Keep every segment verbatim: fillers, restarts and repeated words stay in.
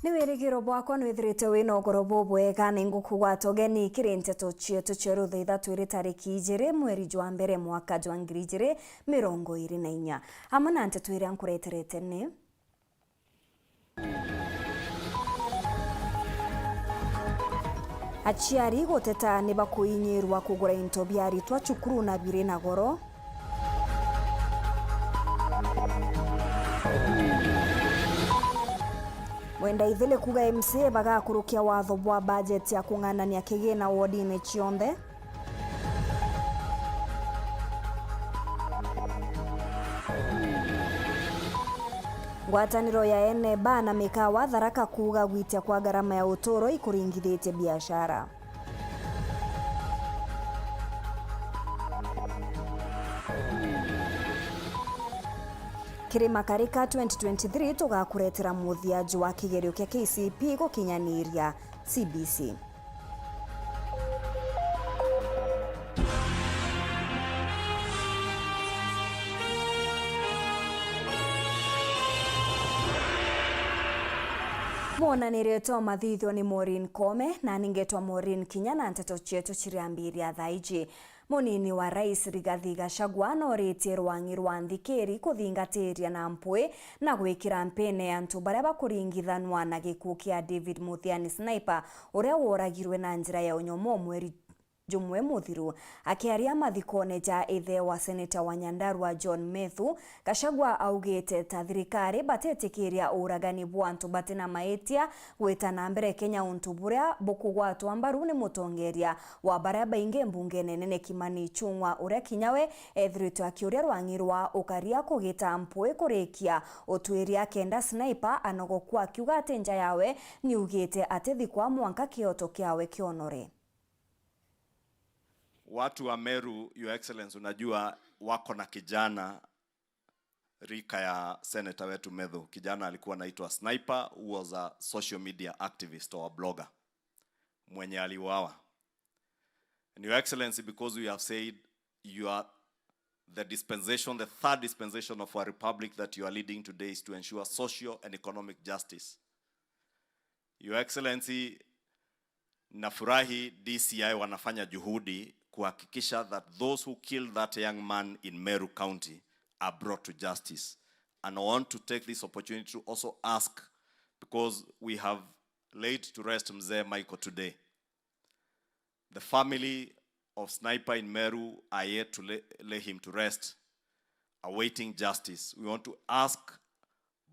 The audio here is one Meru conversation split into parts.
Ni wirigiro bwakwa nwithirite wina ugoro bubwega. Ni ngukugwata ugeni kiri nteto cietu cia rutha ithatu iri tariki ijiri mweri jwa mbere mwaka jwa ngiri ijiri mirongo iri na inya. Amwe na nteto iria nkureterete ni: Aciari guteta ni bakuinyirwa kugura into bia aritwa cukuru na biri na goro. Mwenda Ithili kuga M C A bagakurukia watho bwa bajeti ya kung'anania kigina wodine cionthe. Ngwataniro ya ene baa na mikawa Tharaka kuuga gwitia kwa garama ya uturo ikuringithitie biashara. Kiri Makarika twenty twenty-three tugakuretera muthia jwa kigerio kia K C P e gukinyaniria C B C. Mwonanirie twa mathithio ni Maureen Kome, na ningetwa Maureen Kinya, na nteto cietu ciriambiria thaa iji. Munini wa Rais Rigathi Gachagua noritie rwang'i rwa nthikiri kuthingatiria na mpwi na gwikira mpine antu baria bakuringithanwa na gikuu kia David Muthiani Sniper, uria woragirwe na njira ya unyomo mweri jumwe muthiru. Akiaria mathikone ja ithe wa seneta wa Nyandarua John Methu, Gachagua augite ta thirikari batetikiria uragani bwa antu batina maitia gwita na mbere Kenya, untu buria bukugwatwa mbaru ni mutongeria wa baria baingi mbungene nene Kimani Ichung'wa, uria kinya we ethiritwe akiuria rwang'i rwa ukaria kugita mpwi kurikia utwiria kenda Sniper anogokua, akiuga ati nja yawe niugite atithikwa mwanka kioto kiawe kionore. Watu wa Meru, Your Excellency, unajua wako na kijana rika ya senator wetu Methu. Kijana alikuwa anaitwa Sniper, who was a social media activist or a blogger, mwenye aliuawa. And Your Excellency, because we have said you are the dispensation, the third dispensation of our republic that you are leading today is to ensure social and economic justice. Your Excellency, nafurahi D C I wanafanya juhudi kuhakikisha that those who killed that young man in Meru County are brought to justice. And I want to take this opportunity to also ask, because we have laid to rest Mzee Michael today. The family of Sniper in Meru are yet to lay, lay him to rest, awaiting justice. We want to ask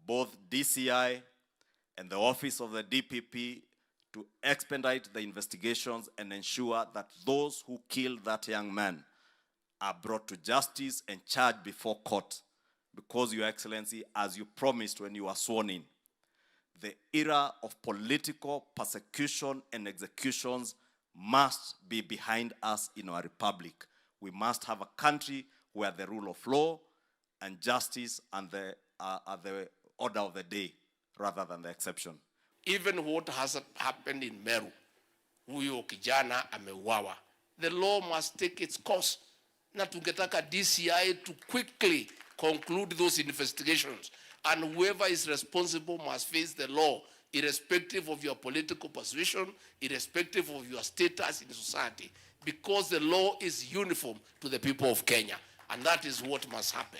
both D C I and the office of the D P P to expedite the investigations and ensure that those who killed that young man are brought to justice and charged before court. Because, Your Excellency, as you promised when you were sworn in, the era of political persecution and executions must be behind us in our republic. We must have a country where the rule of law and justice and the, uh, are the order of the day rather than the exception. Even what has happened in Meru, huyo kijana ameuawa. The law must take its course. Na tungetaka D C I to quickly conclude those investigations, and whoever is responsible must face the law, irrespective of your political persuasion, irrespective of your status in society, because the law is uniform to the people of Kenya, and that is what must happen.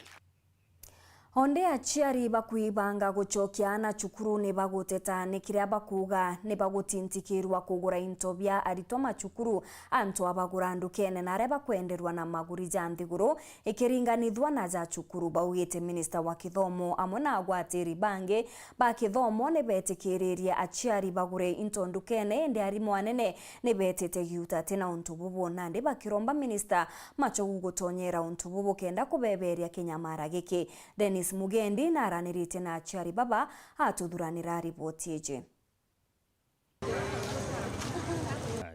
Onde aciari bakwibanga gucokia aana cukuru ni baguteta ni kiria bakuuga ni bagutintikirwa kugura into bia aritwa macukuru, antu abagura ndukene na aria bakwenderwa na maguri ja nthiguru ikiringanithua na ja cukuru. Baugite minista wa kithomo amwe na agwatiri bangi ba kithomo ni betikiririe aciari bagure into ndukene, indi arimu anene ni betite giuta ati na untu bubu, nandi bakiromba minista Machogu gutonyera untu bubu kenda kubeberia kinyamara giki. Dennis Mugendi naraniritie na aciari baba atuthuranira riboti iji.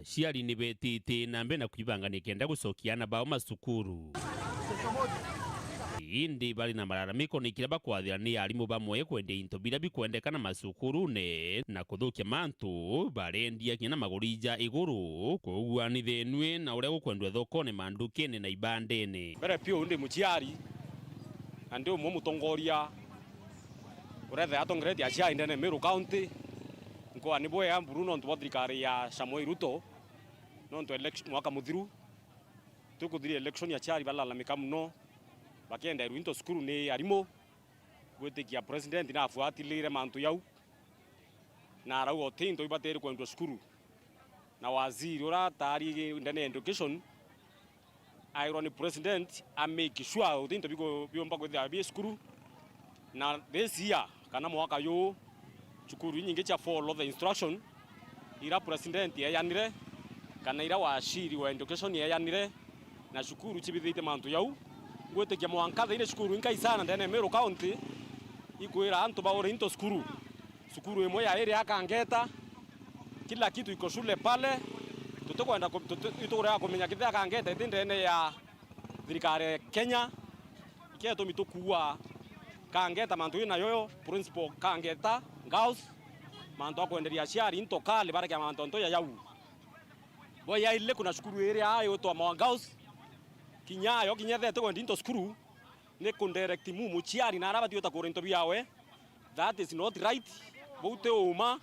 Aciari ni betite na mbere na kwibangania kenda gucokia aana bao macukuru. Indi bari na malalamiko ni kiria bakwathira ni arimu bamwe kwendia into biria bikwendekana macukurune na kuthukia mantu, barendia kinya na maguri ja iguru, kuguanithia inui na uria gukwendua thokone, mandukene na ibandene. Mbere piu ndi muciari na ndi umwe mutongoria urethea atongeretie aciari ndene Meru County. Kwa ni bwega buru nontu bwa thirikari ya Samoei Ruto, nontu election, mwaka muthiru, tukuthiria election aciari balalamika muno, bakienderwa into cukuru ni arimu, gwitikia president nafuatilire mantu jau, na arauga uti into ibatiri kwendwa cukuru. Na waziri uria atari ndene ya education, airwa ni president a make sure uti into biku-, biumba kwithira bi cukuru. Na this year, kana mwaka juu, cukuru inyingi cia follow the instruction ira president eejanire, kana ira waziri wa education eejanire, na cukuru cibithitie mantu jau. Ngwitikia mwanka thiini cukuru inkai sana ndene ya Meru County, ikwira antu baure into cukuru. Cukuru imwe ya iri ya Kangeta, kila kitu iko shule pale. Tutikwenda ku-, tuti-, itukurega kumenya kithia Kangeta iti ndene ya thirikari ya Kenya. Iketumi tukuua Kangeta mantu ina yoyo, principal Kangeta Girls, mantu a kwenderia aciari into kali barekea mantu nto ya jau. Bo yaile kuna cukuru iri aa yutwa Mwa Girls, kinya yo kinya thete kwendi into cukuru, ni ku direct mu muciari na ara batiuta kura into biawe. That is not right. Bau ti uma.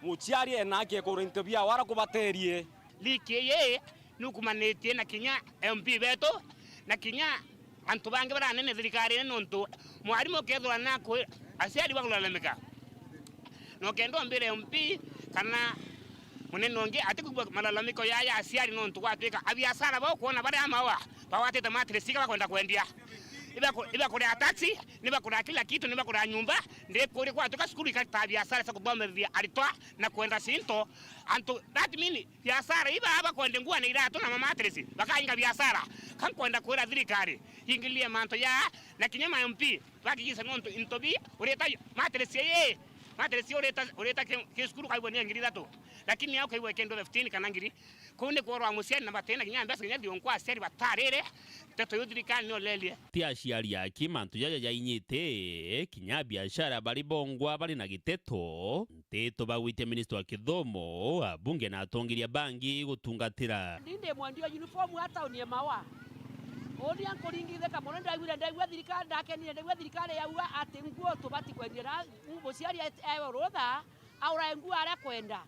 Muciari ena haki ya kura into biawe ara kubaterie. Liki iyi nukumanitie na kinya M P betu na kinya antu bangi baranene thirikarine, nontu mwarimu ukethirwa naku aciari bakulalamika. Na ukenda umbire M P kana munene ungi atikwigua malalamiko ya, ya aciari, nontu gwatwika abiashara bau kwona baria amawa bawatite mattress iga bakwenda kwendia. Ibaku-, ibakuria taxi, nibakuria kila kitu, nibakuria nyumba, ndikuri gwatwika cukuru ikata biashara cia kuthomethia aritwa na kwenda cinto. Antu, that mean, biashara iba bakwendia nguo na iratu na mamattress, bakainga biashara. Kankwenda kwira thirikari, ingilie mantu ya, na kinya ma M P, bakikise nontu into bi, urita mattress ii, mattress urita, urita ki, ki cukuru kaigua ni ngiri ithatu. Lakini au kaigua ikiendwa fifteen kana ngiri. Kuu ni kworwa muciari na batina kinya mbeca kinya thionkwa aciari batarire, nteto yu thirikari ni olelie. Ti aciari aki mantu jaja jainyite, kinya biashara bari bongwa bari na giteto, nteto bagwitia minista wa kithomo, abunge na atongeria bangi gutungatira. Ndi ndi mwendi wa uniform a tauni ya Maua. Uni ankuringithika mono, ndaiguire, ndaigua thirikari, ndakenire, ndaigua thirikari yauga ati nguo tubati kwendia na muciari ewe rutha, aurae nguo aria kwenda.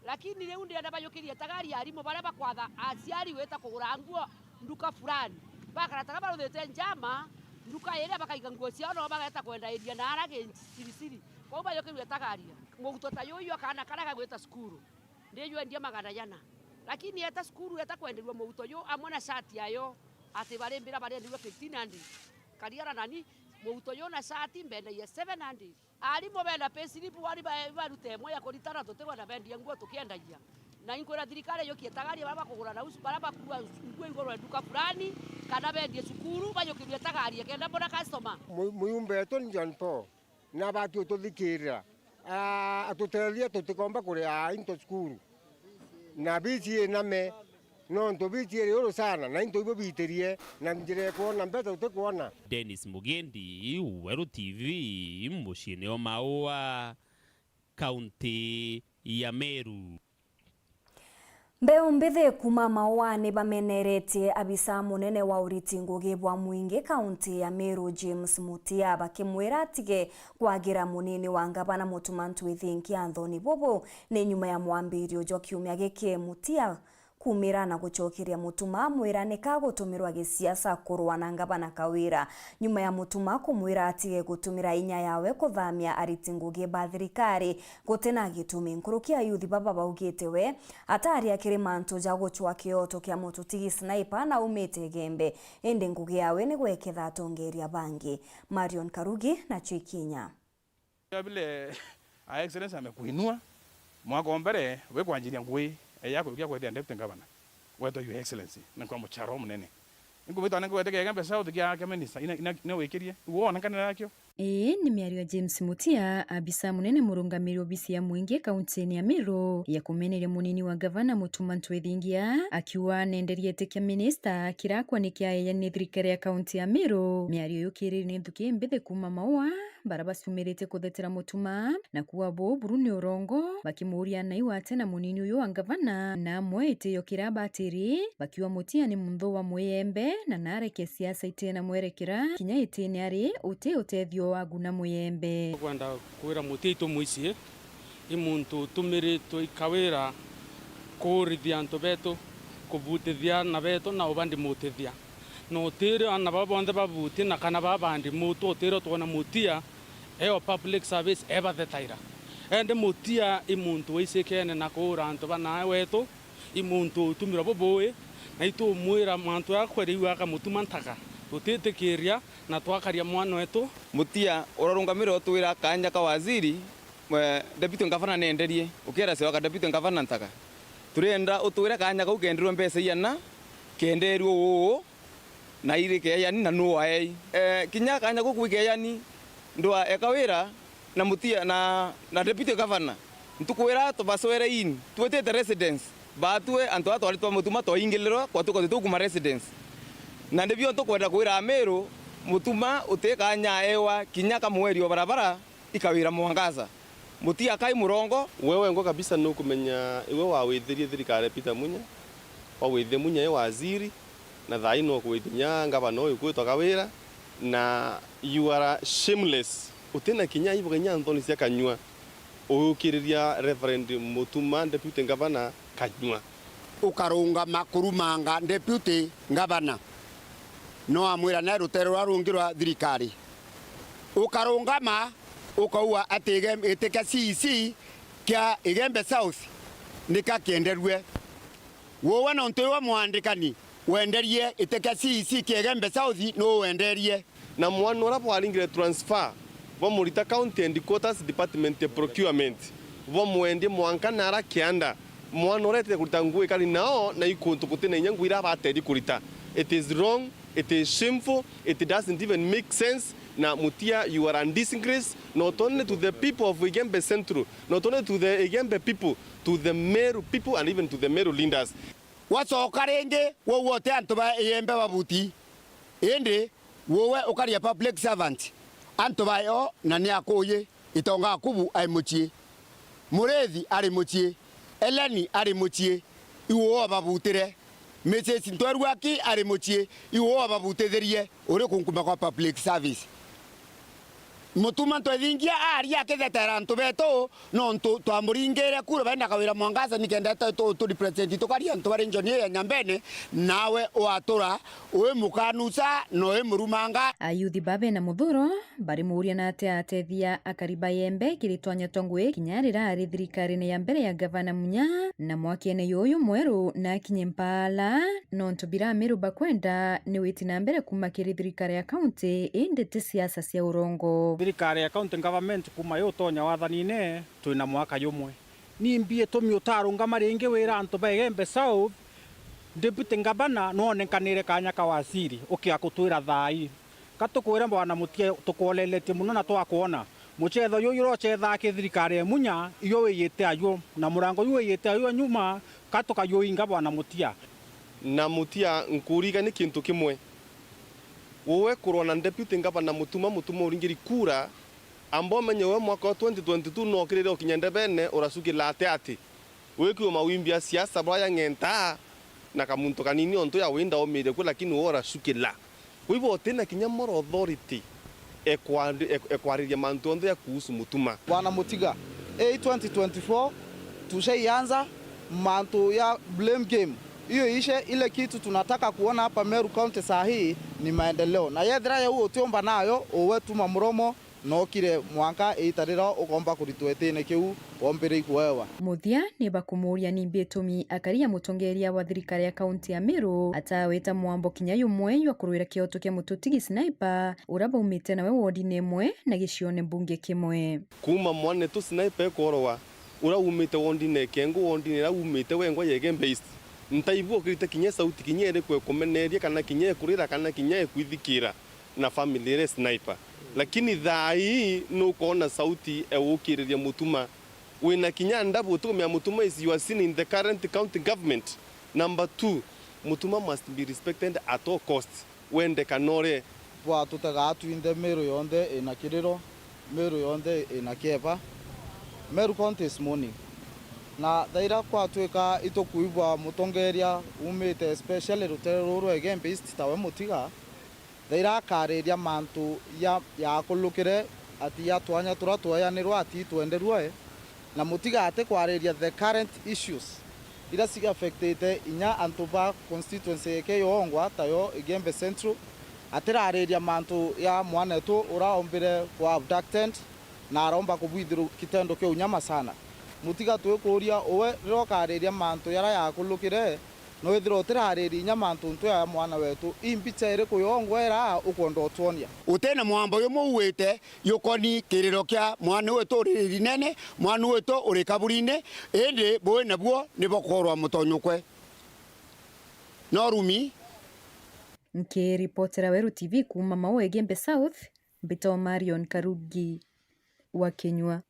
Lakini riu ndirenda bajukirie tagari ya arimu baria bakwatha aciari gwita kugura nguo nduka fulani. Bakarataga baruthite njama nduka iria bakaiga nguo ciao, no bageta kwendairia na ara gisirisiri. Kwou bajukirue tagaria. Muguto ta yuyu, akaana karia gagwita cukuru, ndijwendia magana jana. Lakini eta cukuru, eta kwenderua muguto yu amwe na shati yayo, ati barimbira barenderua fifteen hundred. Kariara nani, muguto yu na shati mbendagia seven hundred. Arimu bena payslip wari ba-, barute imwe ya kuritana, tutikwenda bendie nguo tukiendagia. Na inkwira thirikari yukie tagaria baria bakugura na usu, baria bakua nguo igurwe nduka fulani, kana bendie cukuru, bajukirue tagaria kenda mbona customer. Mu-, muyumba wetu ni John Paul, na abati ututhikirira. Ah, atutethia tutikomba kuria into cukuru. Na bici iname. Nontu bici iri uru sana, na into ibo biitirie, na njira ya kwona mbeca utikwona. Dennis Mugendi, Weru T V, muciine o Maua, kaunti ya Meru. Mbeu mbithi kuuma Maua ni bameneretie abisa munene wa uriti ngugi bwa mwingi kaunti ya Meru, James Mutia, bakimwira atige kwagira munini wa ngavana Mutuma Ntwithingia nthoni bubu. Ni nyuma ya mwambirio jwa kiumia giki, Mutia kumira na gucokeria Mutuma amwira nika gutumirwa gisiasa kurua na ngavana Kawira. Nyuma ya Mutuma kumwira atige gutumira inya yawe kuthamia ariti ngugi ba thirikari, guti na gitumi. Nkuruki ya yuthi baba baugite we atari akiri mantu ja gucwa kioto kia mututi gi sniper na aumite Igembe, indi ngugi yawe ni gweketha atongeria bangi. Marion Karugi na Chikinya. Vile Her Excellency amekuinua, mwaka wa mbere wi kwanjiria ngui ya kujukia kwithia Deputy Governor, wetwa Your Excellency, ni kwa mucharo munene. Inkubitwa ni ngwete kiega mbeca uthi kia, kia minister, ina, ina, ina wikirie. Uo wona kanira yakio? Ii ni miario ya James Mutia, abisa munene murungamiri obisi ya mwingi kaunti-ini ya Meru, ya kumeneria munini wa gavana Mutuma Ntwithingia, akiuga nenderia iti kia minista kirakwa ni kiaeja ni thirikari ya kaunti ya Meru. Miario yukiriri ni nthuki mbithi kuuma Maua, bara baciumiritie kuthetera Mutuma na kuuga buu buru ni urongo, bakimuuria nai wate na munini uyu wa ngavana, na amwe itio kiria batiri, bakiuga Mutia ni munthu wa Muyembe na nareke siasa itena mwerekera, kinya itini ari uti utethio wa guna Muyembe. Kwenda kwira Mutia itu mwisi, I muntu utumiritwe i Kawira kuurithia antu betu, kubutithia aana betu na ubandimutithia. Na utiri aana baba bonthe babuti na kana babandimutwe, utiri utwona Mutia e o public service ebathetaira. Indi Mutia i muntu wicikene na kuura antu ba naawe wetu, i muntu utumirwa bubui, na itumwira mantu aya kweri iu akamutuma ntaka. Tutitikiria na twakaria mwana wetu. Mutia urarungamire utwira kaanya ka waziri, eh, deputy governor nenderie, ukera sewa ka deputy governor ntaka. Turienda utwire kaanya kau kenderwe mbeca iana, kenderwe uu, na iri keeyani na nuu aei. Eh, kinya kaanya guku ikeeyani, ndwa e Kawira na Mutia na, na deputy governor. Ntuku iria tubacwere in, twitite residence, baatue antu aa twari twa Mutuma twaingilirwa, kwatuka tutukuma residence. Na nibio ntukwenda kwira Amiru, Mutuma uti kaanya ewa kinya ka mweri o barabara, i Kawira Mwangaza. Mutia kai murongo. We wengwa kabisa nukumenya iwe wawithirie thirikari ya Peter Munya, wawithie Munya e waziri, na thaai nukwithia kinya ngavana uyu kwitwa Kawira, na you are shameless. Utina kinya aibu kinya nthoni cia kanyua. Uyukiriria Reverend Mutuma, deputy governor, kanyua. Ukarungama kurumanga deputy governor. No amwira nae rutere ruria rungi rwa thirikari. Ukarungama, ukauga ati Igem-, giti kia C E C kia Igembe South nika kienderue. Wowe nontu iwe mwandikani wenderie giti kia C E C kia Igembe South, nuu wenderie? Na mwana uria bwaringire transfer, bwamurita County Headquarters Department ya Procurement, bwamwendie mwanka nara kianda. Mwana uria etire kurita nguo ikari nao na ikuntu gutina inya nguo iria abateri kurita. It is wrong, it is shameful, it doesn't even make sense. Na Mutia, you are a disgrace, not only to the people of Igembe Central, not only to the Igembe people, to the Meru people and even to the Meru leaders. Wacoka ringi, wauga uti antu ba Igembe babuti. Indi, wowe ukaria public servant, antu bayo na ni akuuji, itonga Akubu ai mucii, Murithi ari mucii, Eleni ari mucii, iwe wababutire, Missus Ntweruaki ari mucii, iwe wababutithirie, uri kunkuma kwa public service. Mutuma Ntwethingia aria akithetera antu betu, nontu twamuringire kura baina Kawira Mwangaza nikenda tu, tu, tu represent tukaria antu bari njoni ya Nyambene, nawe watura wi mukanusa na wi murumanga. Ayuthi ba bena muthuro bari muuria na atia atethia akari ba Igembe kiri twanya twa ngui kinya riria ari thirikarine ya mbere ya gavana Munya, na mwakene yuyu mweru na akinye mpaala, nontu bira Amiru bakwenda ni witi na mbere kuma kiri thirikari ya kaunti, indi ti siasa cia urongo. Thirikari ya county government kuma yutonya wathanine, twina mwaka jumwe. Nimbi itumi utarungama ringi wira antu ba Igembe South, deputy governor nwonekanire kanya ka waziri, ukia kutwira thaai? Ka tukwire bwana Mutia, tukwoleretie mono na twakwona. Mucetho juju juria ucethaa ki thirikari ya Munya, ijo wiyite ajo, na murango ju wiyite ajo nyuma, ka tukayuinga bwana Mutia? Na Mutia, nkurigani kintu kimwe. Uwe kurwa na deputy governor Mutuma, Mutuma uringiri kura, amba umenye uwe mwaka wa twenty twenty-two nokirire ukinya ndebene, uracukila ati ati. Wikiuma wimbi a siasa bwaya ng'entaa na kamuntu kanini ontu ya winda omire ku, lakini we uracukila. Kwa hivyo utina kinya moral authority e kwandi-, e, e kwariria mantu onthe ya kuhusu Mutuma. Bwana Mutiga, hii twenty twenty-four tushaianza mantu ya blame game. Hiyo ishe, ile kitu tunataka kuona hapa Meru County saa hii ni maendeleo. Na yethira yau utiumba nayo, uwe tuma muromo, nokire mwanka iita riria ukomba kuritwa itine kiu wombirei kuewa. Muthia, ni bakumuuria nimbi itumi akari ya mutongeria wa thirikari ya kaunti ya Meru atawita mwambo kinya yumwe jwa kurwira kioto kia mututigi Sniper uria baumite nawe wodine imwe na gicione mbunge kimwe. Kuuma mwanetu Sniper ekworwa, uria umite wondine Kengu, wondine iria umite wengwa ya Igembe East, ntaibu ukirite kinya sauti kinya iriku ekumeneria kana kinya ekurira kana kinya ekwithikira na family iria Sniper. Lakini thaa ii nukwona sauti eukiriria Mutuma. Wina kinya ndabu utukumia Mutuma is your sin in the current county government. Number two, Mutuma must be respected at all costs. Wende kana ure. Bwatutegaa twinthe Meru yonthe ina kiriro, Meru yonthe ina kieba. Meru County is mourning. Na thaira kwatwika itukuigua mutongeria umite especially rutere ruru rwa Igembe East tawe Mutiga, thaira akariria mantu ya, yakulukire ati ya twanya turia tweyanirwa ati twenderwe, Na Mutiga ati kwariria the current issues iria ci affectite inya antu ba constituency yake yongwa, tayo Igembe Central, atirariria mantu ya mwanetu ura ombire ku abducted na aromba kubwithirwa kitendo kia unyama sana. Mutiga twikuria uwe riria ukariria mantu yara yakulukire, no withirwa utirariria inya mantu ntu ya mwana wetu. I mbicha iriku yongwa ira ukwenda utwonia? Uti na mwamba jumwe uuite jukoni kiriro kia mwana wetu uriri rinene, mwana wetu uri kaburini, indi bui nabuo ni bokorwa mutonyukwe. No rumi. Nkiripotera Weru T V kuuma Maua Igembe South, mbitwa Marion Karugi wa Kinyua.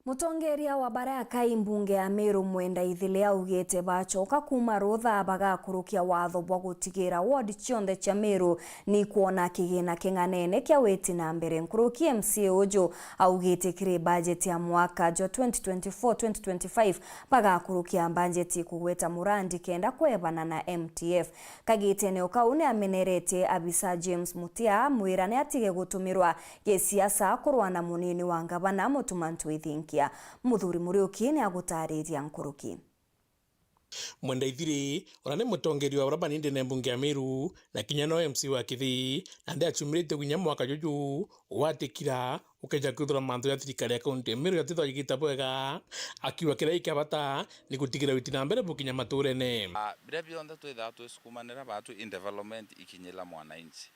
Mutongeria wa baria akai mbunge ya Meru Mwenda Ithili augite bacoka kuuma rutha bagakurukia watho bwa gutigira ward cionthe cia Meru ni kwona kigina king'anene kia witi na mbere. Nkuruki M C A uju augite kiri bajeti ya mwaka jwa twenty twenty-four twenty twenty-five bagakurukia bajeti kugweta murandi kenda kwebana na M T F. Kagitene o kau ni ameneretie abisa James Mutia mwirane atige gutumirwa gisiasa kurwa na munini wa ngavana Mutuma Ntwithinkia. Muthuri Muriuki ni agutariria nkuruki. Mwenda Ithiri, ura ni mutongeria wa baria banini ndene mbunge ya Meru, na kinya no M C wa Kithii, na ndi aciumiritie kinya mwaka juju, gwatikira, ukeja kwithirwa mantu ja thirikari ya kaunti ya Meru jatithagwa jigita bwega, akiuga kiria gikia bata ni gutigira witi na mbere bukinya maturene. Ah, biria bionthe twithaa twisukumanira batu in development ikinyira mwananchi.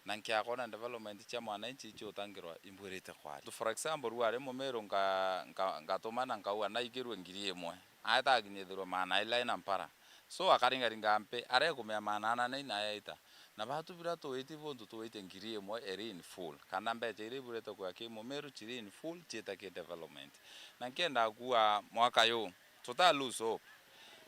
Na nkiakona development cia mwananchi icio utangirwa imbwirite kwari. For example, riu ari Mumiru nga-, nga-, ngatumana nkauga naigirwe ngiri imwe. Aeta akinyithirwe maana ila ina mpara. So akaringaringa mpi, arekumia maana ana nei na yaita. Na batu bira tuwiti buntu tuwite ngiri imwe iri in full. Kana mbecha iria iburite kwa ki Mumiru chiri in full, chiita ki development. Na nkienda kuwa mwaka yu, tuta lose hope.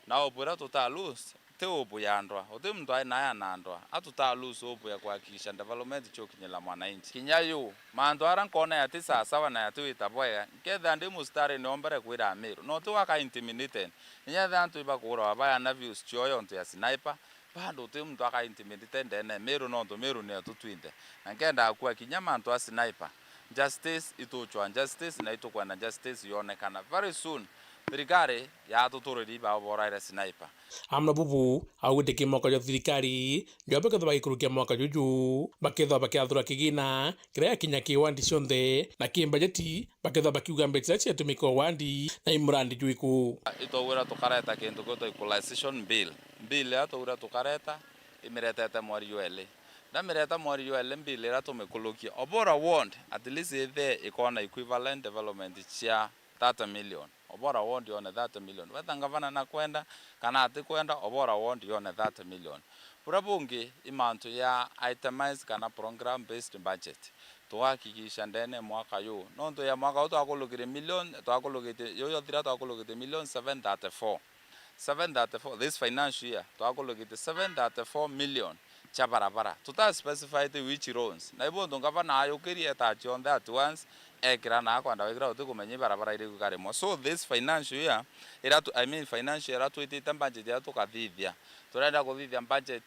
Na hope iria tuta lose, ti hope ya ndwa. Uti muntu ai nayo na ndwa. A tuta lose hope ya kuhakikisha development chiokinyira mwananchi. Kinya yu, mantu ara nkona yati sawasawa na yati wita bwega, nkethira ndi mustari ni ombere kwira Amiru. No ti waka intimidated. Inya ethira antu ibakuura wabaya na views chioyo ntu ya sniper, bado uti muntu aka intimidated ndene Miru, nontu Miru niyo tutwinthe. Na nkenda akua kinya mantu a sniper. Justice ituchwa justice na itukwenda justice yonekana. Very soon, thirikari yatuturiri bao boraire sniper. Amwe bubu, augite ki mwaka jwa thirikari, njo bakethwa bagikurukia mwaka juju, bakethwa bakiathura kigina, kiria kinya ki wandi cionthe, na ki mbajeti, bakethwa bakiuga mbeca iria ciatumika o wandi, na i murandi jwiku. Itwaugwira tukareta kintu gwitwa equalization bill. Bill iria twaugwira tukareta, imiretete mweri jwa eli. Ndamireta mweri jwa eli bill iria tumikulukia. Obora ward, at least ithe ikona equivalent development cia thirty million. Obora ward yone thirty million. Weta ngavana nakwenda, kana atikwenda, Obora ward yone thirty million. Buria bungi, i mantu ya itemized kana program based budget. Tuhakikisha ndene mwaka yu. Nontu ya mwaka uu twakulukire million, twakulukite, yu yothira twakulukite million seven thirty-four. Seven thirty-four, this financial year, twakulukite seven thirty-four million cia barabara. Tuta specified which roads. Na ibo untu ngavana ayukirie eta cionthe at once, ekira na akwenda wikira utikumenya ibarabara iriku ikarimwa. So this financial year, ira tu, I mean financial year ira twitite budget ira tukathithia. Turenda kuthithia budget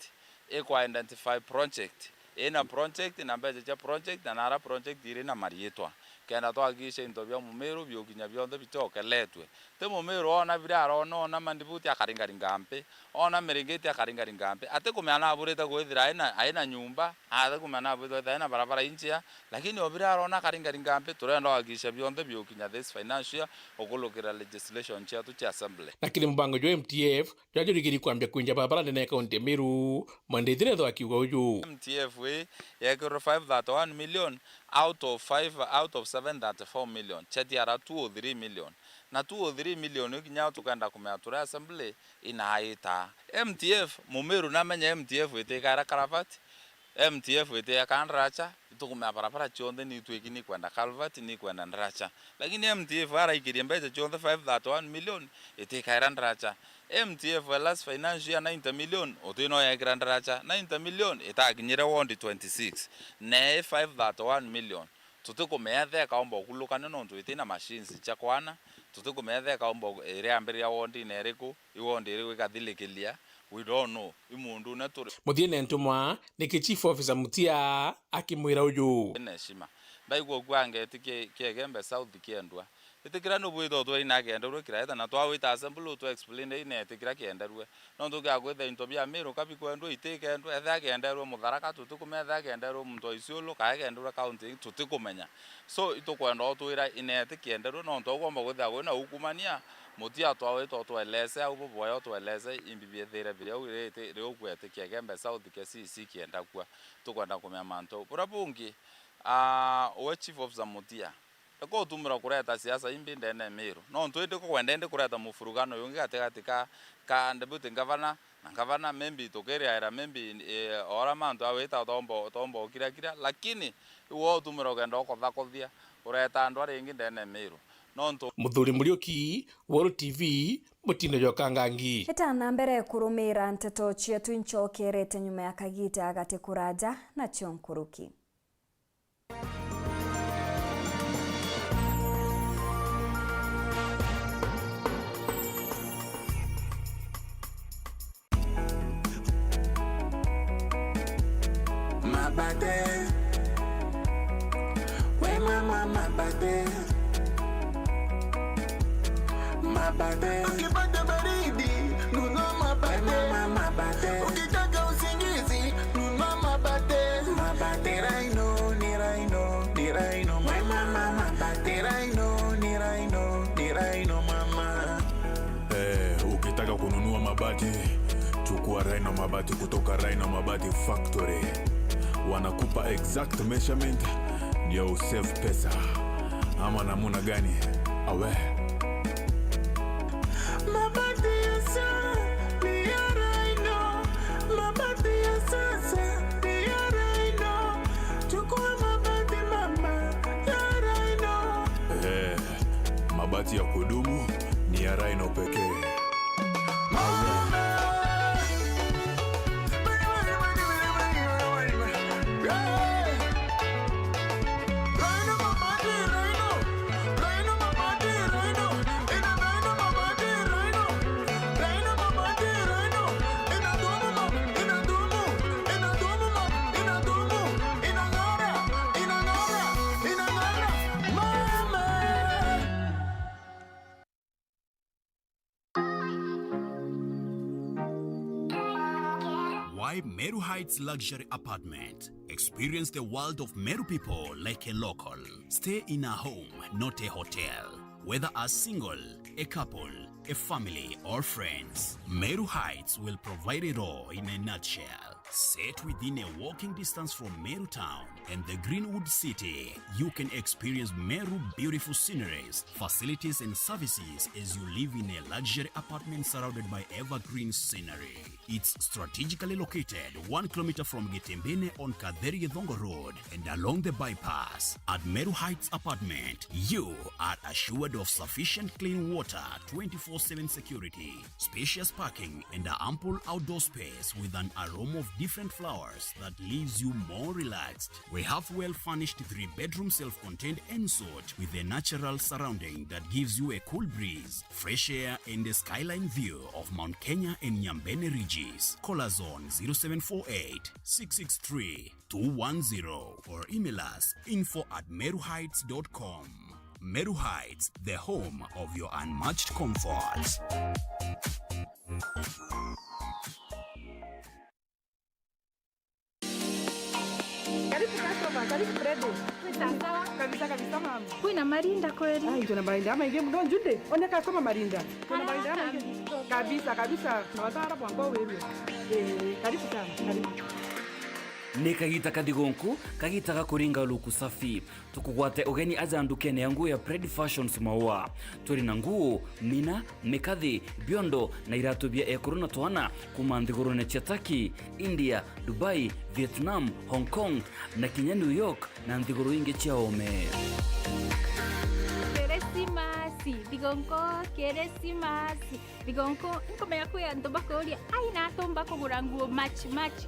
ikwa identify project. Ina project na mbeca cia project na nara project iri na mariitwa. Kenda twahakikisha into bia Mumiru biukinya bionthe bicokeletwe. Ti Mumiru ona biria arona, ona mandibuti akaringaringa mpi, ona miringiti akaringaringa mpi. Atikumenya naburite kwithira aina, aina nyumba, atikumenya naburite kwithira aina barabara injia, lakini o biria arona akaringaringa mpi. Turenda kuhakikisha bionthe biukinya this financial year ukulukira legislation ciatu cia assembly. Na kiri mubango jwa M T F, jwa jurigiri kwambia kwinja barabara ndene ya kaunti ya Meru, Mwenda Ithiri ethwa akiuga uju. M T F ii yekirwe five thirty-one million out of five, out of seven thirty-four million, cheti ara two oh three million. Na two oh three million ii kinya tukenda kumenya turi assembly inaita. M T F, Mumiru namenye M T F itikaira karavati, M T F itiaka ndaracha, itukumenya barabara cionthe ni itwiki ni kwenda culvert, ni kwenda ndaracha. Lakini M T F araikirie mbeca cionthe five thirty-one million itikaira ndaracha. M T F last financial year ninety million, uti no yekira ndaracha. Ninety million itakinyire ward twenty-six. Ne five thirty-one million. Tutikumenya theka omba ukulukane nontu iti na machines cia kwana. Tutikumenya theka omba iria ambiriria ward-ini iriku, i ward iriku ikathilikilia. We don't know. I mundu na turi. Muthiene ntumwa, niki Chief Officer Mutia akimwira uju. Ina heshima. Ndaigua kuangeti ki, Kiegembe South kiendwa. Itikira ni bwitwa twina kienderwe kireta, na twawita assembly utwa explain ine itikira kienderwe. Nontu gia kwithira into bia Miru ka bikwendwa itikendwa, ethira kienderwe Mutharaka tutikumenya, ethira kienderwe muntu wa Isiolo, kana kienderwe county tutikumenya. So, itukwenda utwira ine itikienderwe, nontu ugomba kwithira kwina ukumania, mutia twawita utweleze au buboya, utweleze imbi biethire biri au riti, riu kwetikia Igembe South, Kisii kienda kua. Tukwenda kumenya mantu au. Buria bungi, ah, we Chief Officer Mutia, eka utumirwa kureta siasa imbi ndene ya Miru. Nontu indi kukwenda indi kureta mufurugano yungi gatigati ka, ka deputy governor na governor, maybe tukiriaira, maybe, eh, ora mantu awita tombo, tombo ukirakira, lakini iwe utumirwa ugenda ukothakothia, ureta andu aria ingi ndene ya Miru. Nontu Muthuri Muriuki, World T V, Mutino jwa Kangangi. Itana mbere kurumira nteto cietu incokerete nyuma ya kagita gati kuraja nacio nkuruki. Mabate. We mama mabate. Mabate. Ukipata baridi, nunua mabate. We mama mabate. Ukitaka usingizi, nunua mabate. Mabate. Ni Rhino, ni Rhino, ni Rhino. We mama mabate. Ni Rhino, ni Rhino, ni Rhino mama. Eh, ukitaka kununua mabati, chukua Rhino Mabati kutoka Rhino Mabati Factory. Wanakupa exact measurement ndio usave pesa. Ama namuna gani? Awe. Mabati ya sa-, ni ya Rhino. Mabati ya sasa ni ya Rhino. Chukua mabati mama ya Rhino. Eh, mabati ya kudumu ni ya Rhino pekee. Why Meru Heights Luxury Apartment? Experience the world of Meru people like a local. Stay in a home, not a hotel. Whether a single, a couple, a family, or friends, Meru Heights will provide it all in a nutshell. Set within a walking distance from Meru town and the Greenwood City, you can experience Meru beautiful sceneries, facilities and services as you live in a luxury apartment surrounded by evergreen scenery. It's strategically located one kilometer from Getembene on Katheri Githongo Road and along the bypass. At Meru Heights Apartment, you are assured of sufficient clean water, twenty-four seven security, spacious parking, and ample outdoor space with an aroma of different flowers that leaves you more relaxed. We have well-furnished three-bedroom self-contained ensuite with a natural surrounding that gives you a cool breeze, fresh air, and a skyline view of Mount Kenya and Nyambene Ridges. Call us on zero seven four eight, six six three, two one zero or email us info at meruheights dot com. Meru Heights, the home of your unmatched comfort. Karibu customer, karibu Freddy. Sawa sawa. Kabisa kabisa mama. Kwina marinda kweli? Ai, tuna marinda ama ingi muno Jude. Ona customer marinda. Tuna marinda ama ingi. Kabisa kabisa. Na watara bwango wewe. Eh, karibu sana. Karibu. Ni kagita kathigunku, kagita ga kuringa luku safi. Tukugwate ugeni aja ndukene ya nguo ya Pred Fashions Maua. Turi na nguo, mina, mikathi, biondo na iratu bia ekuru na twana kuma nthigurune cia Turkey, India, Dubai, Vietnam, Hong Kong na kinya New York na nthiguru ingi cia ome. Kirisimasi, thigunku, Kirisimasi. Thigunku, inkumenya kwi antu bakuuria, "Ai, na atumba kugura nguo match match?"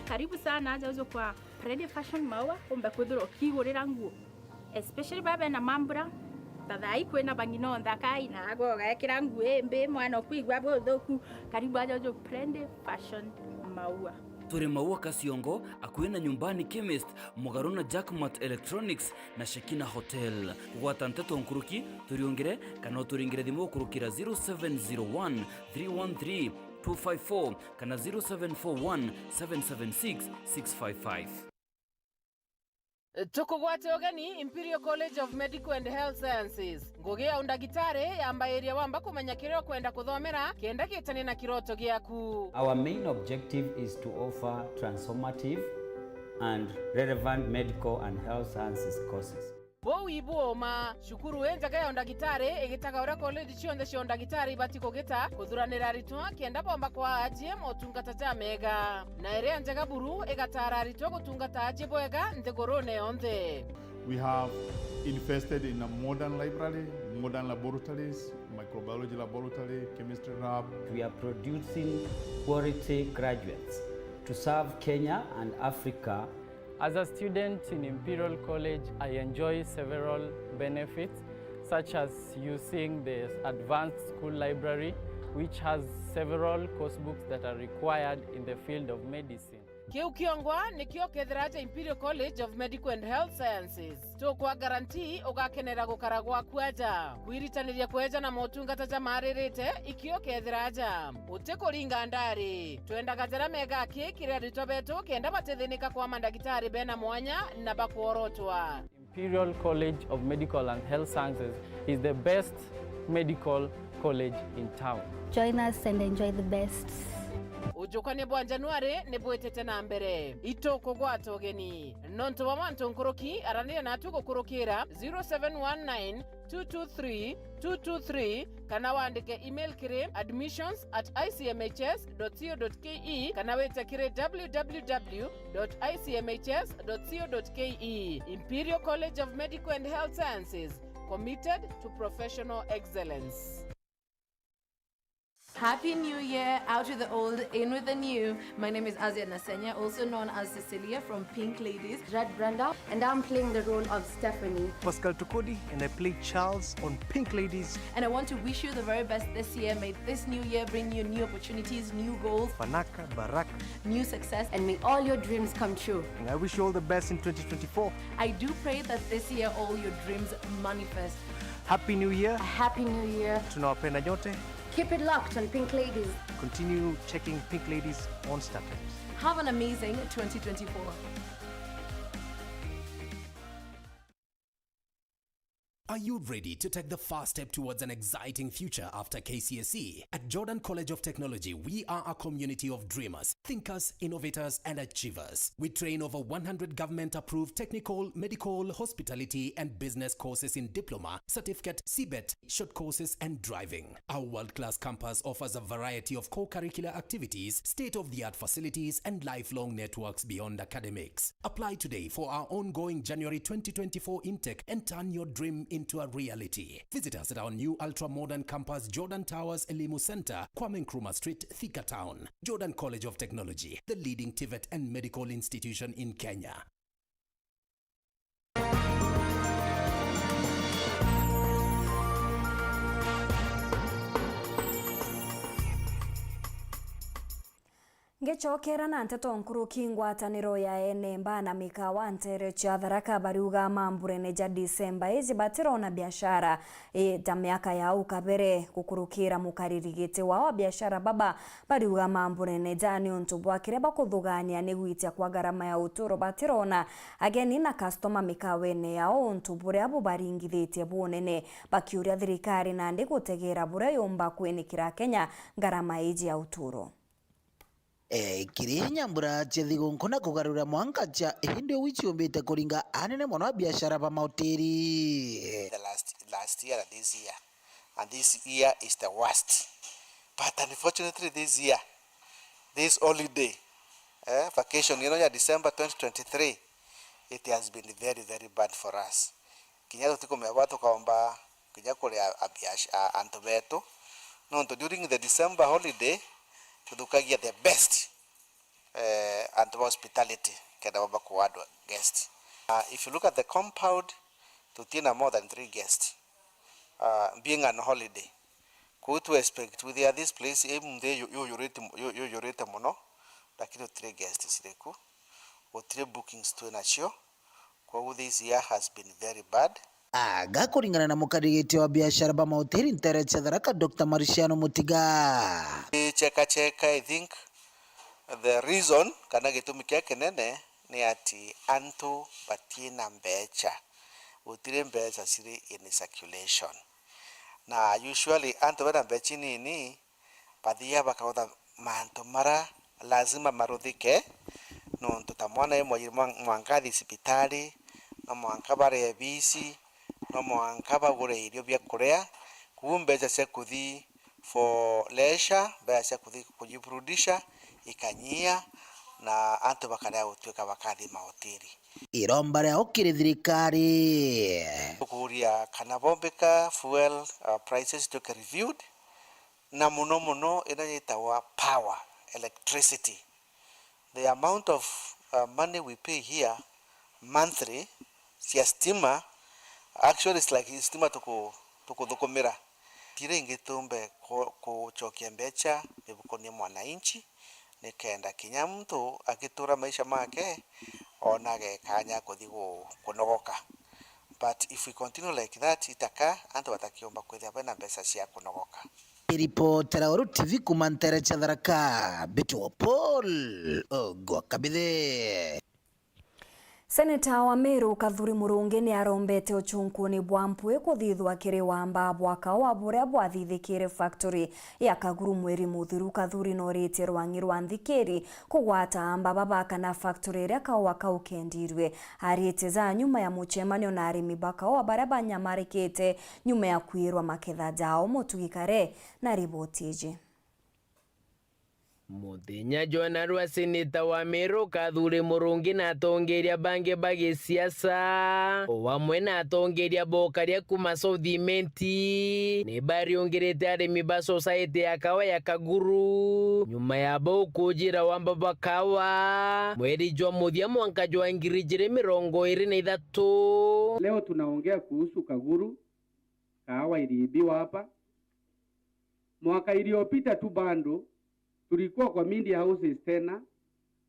Karibu sana aja uju kwa Pred Fashion Maua, umbe kwithirwa ukigurira nguo. Especially baba bena mambura, ta thaa ii kwina bang'ina o nthakai, na agwe ugekira nguo imbi, mwana ukwigua buthuku, karibu aja uju Pred Fashion Maua. Turi Maua Kaciongo, akui na Nyumbani Chemist, mugaru na Jackmat Electronics na Shekina Hotel. Kugwata nteto nkuruki, turiungire kana uturingire thimu gukurukira zero seven zero one three one three two five four kana zero seven four one seven seven six six five five. Tukugwate ugeni Imperial College of Medical and Health Sciences. Ngugi ya undagitari yambairia wamba kumenya kiria ukwenda kuthomera kenda gitanie na kiroto giaku. Our main objective is to offer transformative and relevant medical and health sciences courses. Buu ibu uma. Cukuru injega ya undagitari igitaga uria college cionthe cia undagitari ibati kugita kuthuranira aritwa kenda bomba kwaa ajie motungata jamega. Na iria njega buru igataara aritwa gutungata ajie bwega nthigurune yonthe. We have invested in a modern library, modern laboratories, microbiology laboratory, chemistry lab. We are producing quality graduates to serve Kenya and Africa. As a student in Imperial College, I enjoy several benefits, such as using the advanced school library, which has several course books that are required in the field of medicine. Kiu kiongwa nikio kethira aja Imperial College of Medical and Health Sciences. Tukwa guarantee ugakenera gukara gwaku aja. Kwiritaniria kweja na motungata jamaaririte ikio kethira aja. Uti kuringa ndari. Twendaga jaria mega aki kiri aritwa betu kenda batithinika kwa mandagitari bena mwanya na bakworotwa. Imperial College of Medical and Health Sciences is the best medical college in town. Join us and enjoy the best. Ujukania bwa Januari ni bwitite na mbere. Itukugwata ugeni. Nontu bwa mantu nkuruki, araniria natu gukurukira zero seven one nine two two three two two three kana wandike email kiri admissions at I C M H S dot co dot K E kana wite kiri W W W dot I C M H S dot co dot K E. Imperial College of Medical and Health Sciences, committed to professional excellence. Happy New Year, out with the old, in with the new. My name is Azia Nasenya, also known as Cecilia from Pink Ladies. Jad Brenda. And I'm playing the role of Stephanie. Pascal Tukodi, and I play Charles on Pink Ladies. And I want to wish you the very best this year. May this new year bring you new opportunities, new goals, Fanaka, Baraka, new success. And may all your dreams come true. And I wish you all the best in twenty twenty-four. I do pray that this year all your dreams manifest. Happy New Year. A happy New Year. Tunawapenda nyote. Keep it locked on Pink Ladies. Continue checking Pink Ladies on StarTimes. Have an amazing twenty twenty-four. Are you ready to take the first step towards an exciting future after K C S E? At Jordan College of Technology, we are a community of dreamers, thinkers, innovators, and achievers. We train over one hundred government-approved technical, medical, hospitality, and business courses in diploma, certificate, C bet, short courses, and driving. Our world-class campus offers a variety of co-curricular activities, state-of-the-art facilities, and lifelong networks beyond academics. Apply today for our ongoing January twenty twenty-four intake and turn your dream into a reality. Visit us at our new ultra-modern campus, Jordan Towers Elimu Center, Kwame Nkrumah Street, Thika Town. Jordan College of Technology, the leading TVET and medical institution in Kenya. Ngicokera na nteto nkuruki, ngwataniro ya ene mbaa na mikawa nteere cia Tharaka bariuga mamburene ja Disemba iji batirona biashara i ta miaka ya au kabere. Gukurukira mukariri giti wao wa biashara baba bariuga mamburene ja ni untu bwa kiria bakuthugania ni gwitia kwa ngarama ya uturo batirona ageni na customer mikawene yao untu buria bubaringithitie bunene, bakiuria thirikari nandi gutegera buria yumba kwinikira Kenya ngarama iji ya uturo. Eh, kiri nyambura cia thigunku na kugarura mwanka cia, indi uu ciumbite kuringa anene mono a biashara ba mahoteli. The last, last year and this year, and this year is the worst. But unfortunately this year, this holiday, eh, vacation ino ya December twenty twenty-three, it has been very, very bad for us. Kinya tutikumenya bwa tukaomba kinya kuria a biash-, a, antu betu, nontu during the December holiday tuthukagia the best, eh, antu ba hospitality kenda bamba kuward guest. Uh, if you look at the compound, tutina more than three guests, uh, being an holiday. Kwou tu expect withia this place, eh, munthi yu-, yuyurite mu-, yu-, yuyurite muno, Lakini gutiri guest ciri ku, gutiri bookings twi nacio, kwogu this year has been very bad. Aga kuringana na mukarigiti wa biashara ba mahoteli ntere cia Tharaka, Doctor Marciano Mutiga. Cheka cheka, I think the reason kana gitumi kia kinene ni ati antu batiina mbecha, gutiri mbecha ciri in circulation, na usually antu bena mbecha inini bathiaga bakautha mantu mara lazima maruthike, nontu ta mwana e mwairi mwa- mwanka athi cibitari, no mwanka barie bici, no mwanka bagure irio bia kuria, kwou mbecha cia kuthi for leisure, mbecha cia kuthi kujiburudisha ikanyia, na antu bakarega gutuika bakathi mahoteli. Iromba riao kiri thirikari. Tukuria kana bombika fuel uh, prices ituike reviewed, na muno muno ino yitagwa power, electricity. The amount of uh, money we pay here monthly cia stima, actually it's like stima tuku- tukuthukumira. Ti ringi tumbe ku- kucokia mbecha mifukoni ya mwananchi, nikenda kinya muntu agitura maisha make onage kanya kuthi gu- kunogoka. But if we continue like that, itaka antu batakiumba kwithia bena mbecha cia kunogoka. Ripotera Uru T V kuma ntere cia Tharaka, Mbitwo Paul Ogwa Kabithe. Seneta wa Meru Kathuri Murungi ni arombete uchunkuni bwa mpwi kuthithwa kiri wamba bwa kaua buria bwathithikire factory ya Kaguru mweri muthiru. Kathuri noritie rwang'i rwa nthikiri kugwata amba baba kana factory iria kaua kau kendirue. Aritie ja nyuma ya mucemanio na arimi ba kaua baria banyamarikite nyuma ya kwirwa maketha jao. Mutugi Kare na riboti iji. Muthenya jwa narua seneta wa Meru Kathuri Murungi na atongeria bangi ba gisiasa o amwe na atongeria bokaria kuma South Imenti ni bariungirite arimi ba society ya kawa ya Kaguru nyuma ya bo kujira wamba bwa kawa mweri jwa muthia mwanka jwa ngiri ijiri mirongo iri na ithatu. Leo tunaongea kuhusu Kaguru, kahawa iliibiwa hapa. Mwaka iliyopita tu bado tulikuwa kwa media houses tena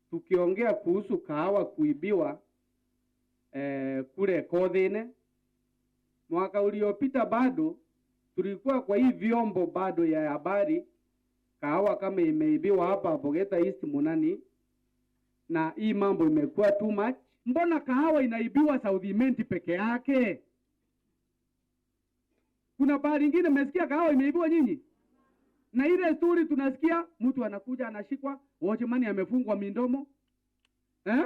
tukiongea kuhusu kahawa kuibiwa eh, kule Kothine. Mwaka uliopita bado tulikuwa kwa hii vyombo bado ya habari, kahawa kama imeibiwa hapa Bogeta East Munani, na hii mambo imekuwa too much. Mbona kahawa inaibiwa South Imenti peke yake? Kuna pahali ingine mmesikia kahawa imeibiwa nyinyi? Na ile story tunasikia mtu anakuja anashikwa, watchman amefungwa mindomo. Eh?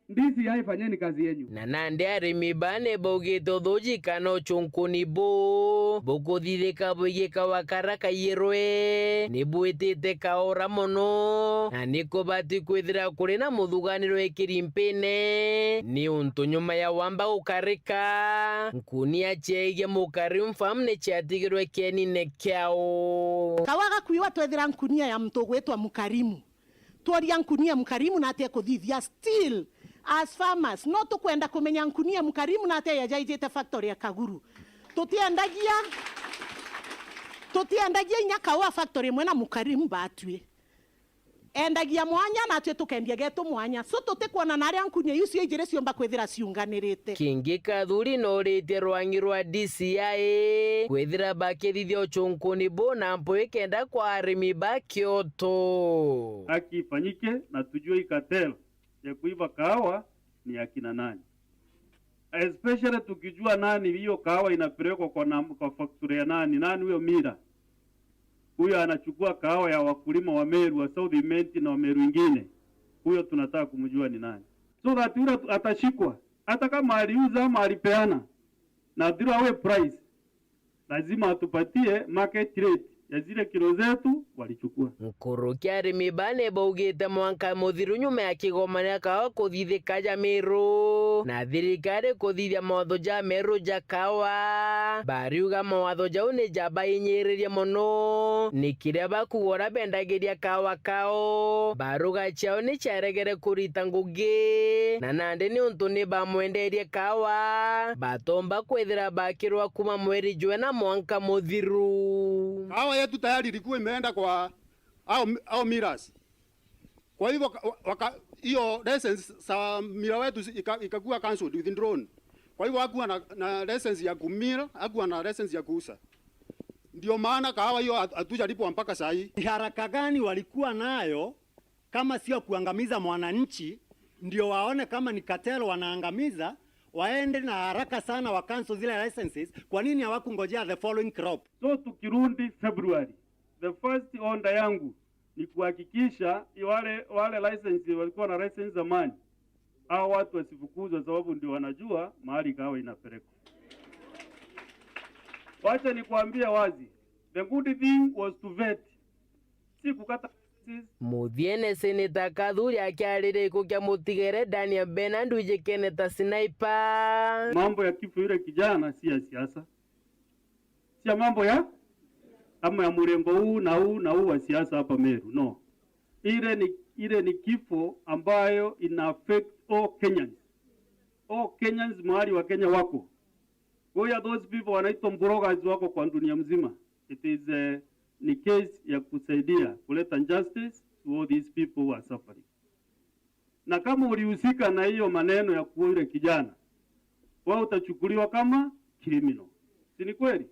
D C I, fanyeni kazi yenyu. Na nandi arimi baa ni baugite uthuji kana uchunkuni buu bukuthithika bwigika wa kara kaiyirwe ni bwitite kaora mono, na ni kubati kwithira kuri na muthuganiro ikiri mpine, niuntu nyuma ya wamba gukarika, nkunia ciaigia Mukarimu Farm ni ciatigirwe kienine kiao. Kawa gakwiwa twethira nkunia ya muntu ugwitwa Mukarimu. Tworia nkunia Mkarimu na atia kuthithia. Still, as farmers, no tukwenda kumenya nkunia Mkarimu na atia yajaijite factory ya Kaguru. Tutiendagia, tutiendagia inya kaua factory imwe na Mkarimu batwi. Endagia mwanya na atwi tukendia getu mwanya. So tutikwona na aria nkunia iu cio ijiri ciumba kwithira ciunganirite. Kingi Kathuri noritie rwangi rwa D C I kwithira bakithithia uchunkuni bu na mpwi kenda kwa arimi ba Kioto. Haki ifanyike na tujue hii cartel ya kuiba kahawa ni ya kina nani. Especially tukijua nani hiyo kahawa inapelekwa kwa, nam- kwa factory ya nani, nani huyo Mira. Huyo anachukua kahawa ya wakulima wa Meru, wa South Imenti na wa Meru ingine. Huyo tunataka kumjua ni nani. So that yule atashikwa, hata kama aliuza ama alipeana, na through our price, lazima atupatie market rate ya zile kilo zetu walichukua. Nkuruki arimi bane baugite mwanka muthiru nyuma ya kigomania kawa kuthithika ja Meru na thirikari kuthithia mawatho ja Meru ja kawa, bariuga mawatho jau ni jabainyiririe mono, ni kiria bakuga uria bendagiria kawa kao, baruga ciao ni ciaregere kurita ngugi, na nandi ni untu ni bamwenderie kawa, batomba kwithira bakirwa kuma mweri jwena mwanka muthiru. Kahawa yetu tayari ilikuwa imeenda kwa au, au miras. Kwa hivyo ka-, wa-, waka-, hiyo license za mila wetu zi-, ika-, ikakuwa cancelled, withdrawn. Kwa hivyo hakuwa na, na license ya kumila, hakuwa na license ya kuuza. Ndio maana kahawa hiyo hat-, hatujalipwa mpaka saa hii. Ni haraka gani walikuwa nayo kama sio kuangamiza mwananchi, ndio waone kama ni cartel wanaangamiza, waende na haraka sana wa cancel zile licenses? Kwa nini hawakungojea the following crop? So tukirudi February, the first order yangu ni kuhakikisha wale, wale license walikuwa na license zamani, hao watu wasifukuzwe, sababu ndio wanajua mahali kahawa inapelekwa. Wacha nikuambie wazi, the good thing was to vet, si kukata license. Muthiene, Seneta Kathuri akiariria gikuo kia Mutigere Daniel Bena Ndwiji Kenneth ta sniper. Mambo ya kifo yule kijana si ya siasa. Si ya mambo ya, ama ya mrengo huu na huu na huu wa siasa hapa Meru, no. Ile ni, ile ni kifo ambayo ina affect all Kenyans. All Kenyans mahali wa Kenya wako. Who are those people wanaitwa bloggers wako kwa dunia mzima? It is, eh, ni case ya kusaidia kuleta justice to all these people who are suffering. Na kama ulihusika na hiyo maneno ya kuua yule kijana, wewe utachukuliwa kama criminal. Si ni kweli?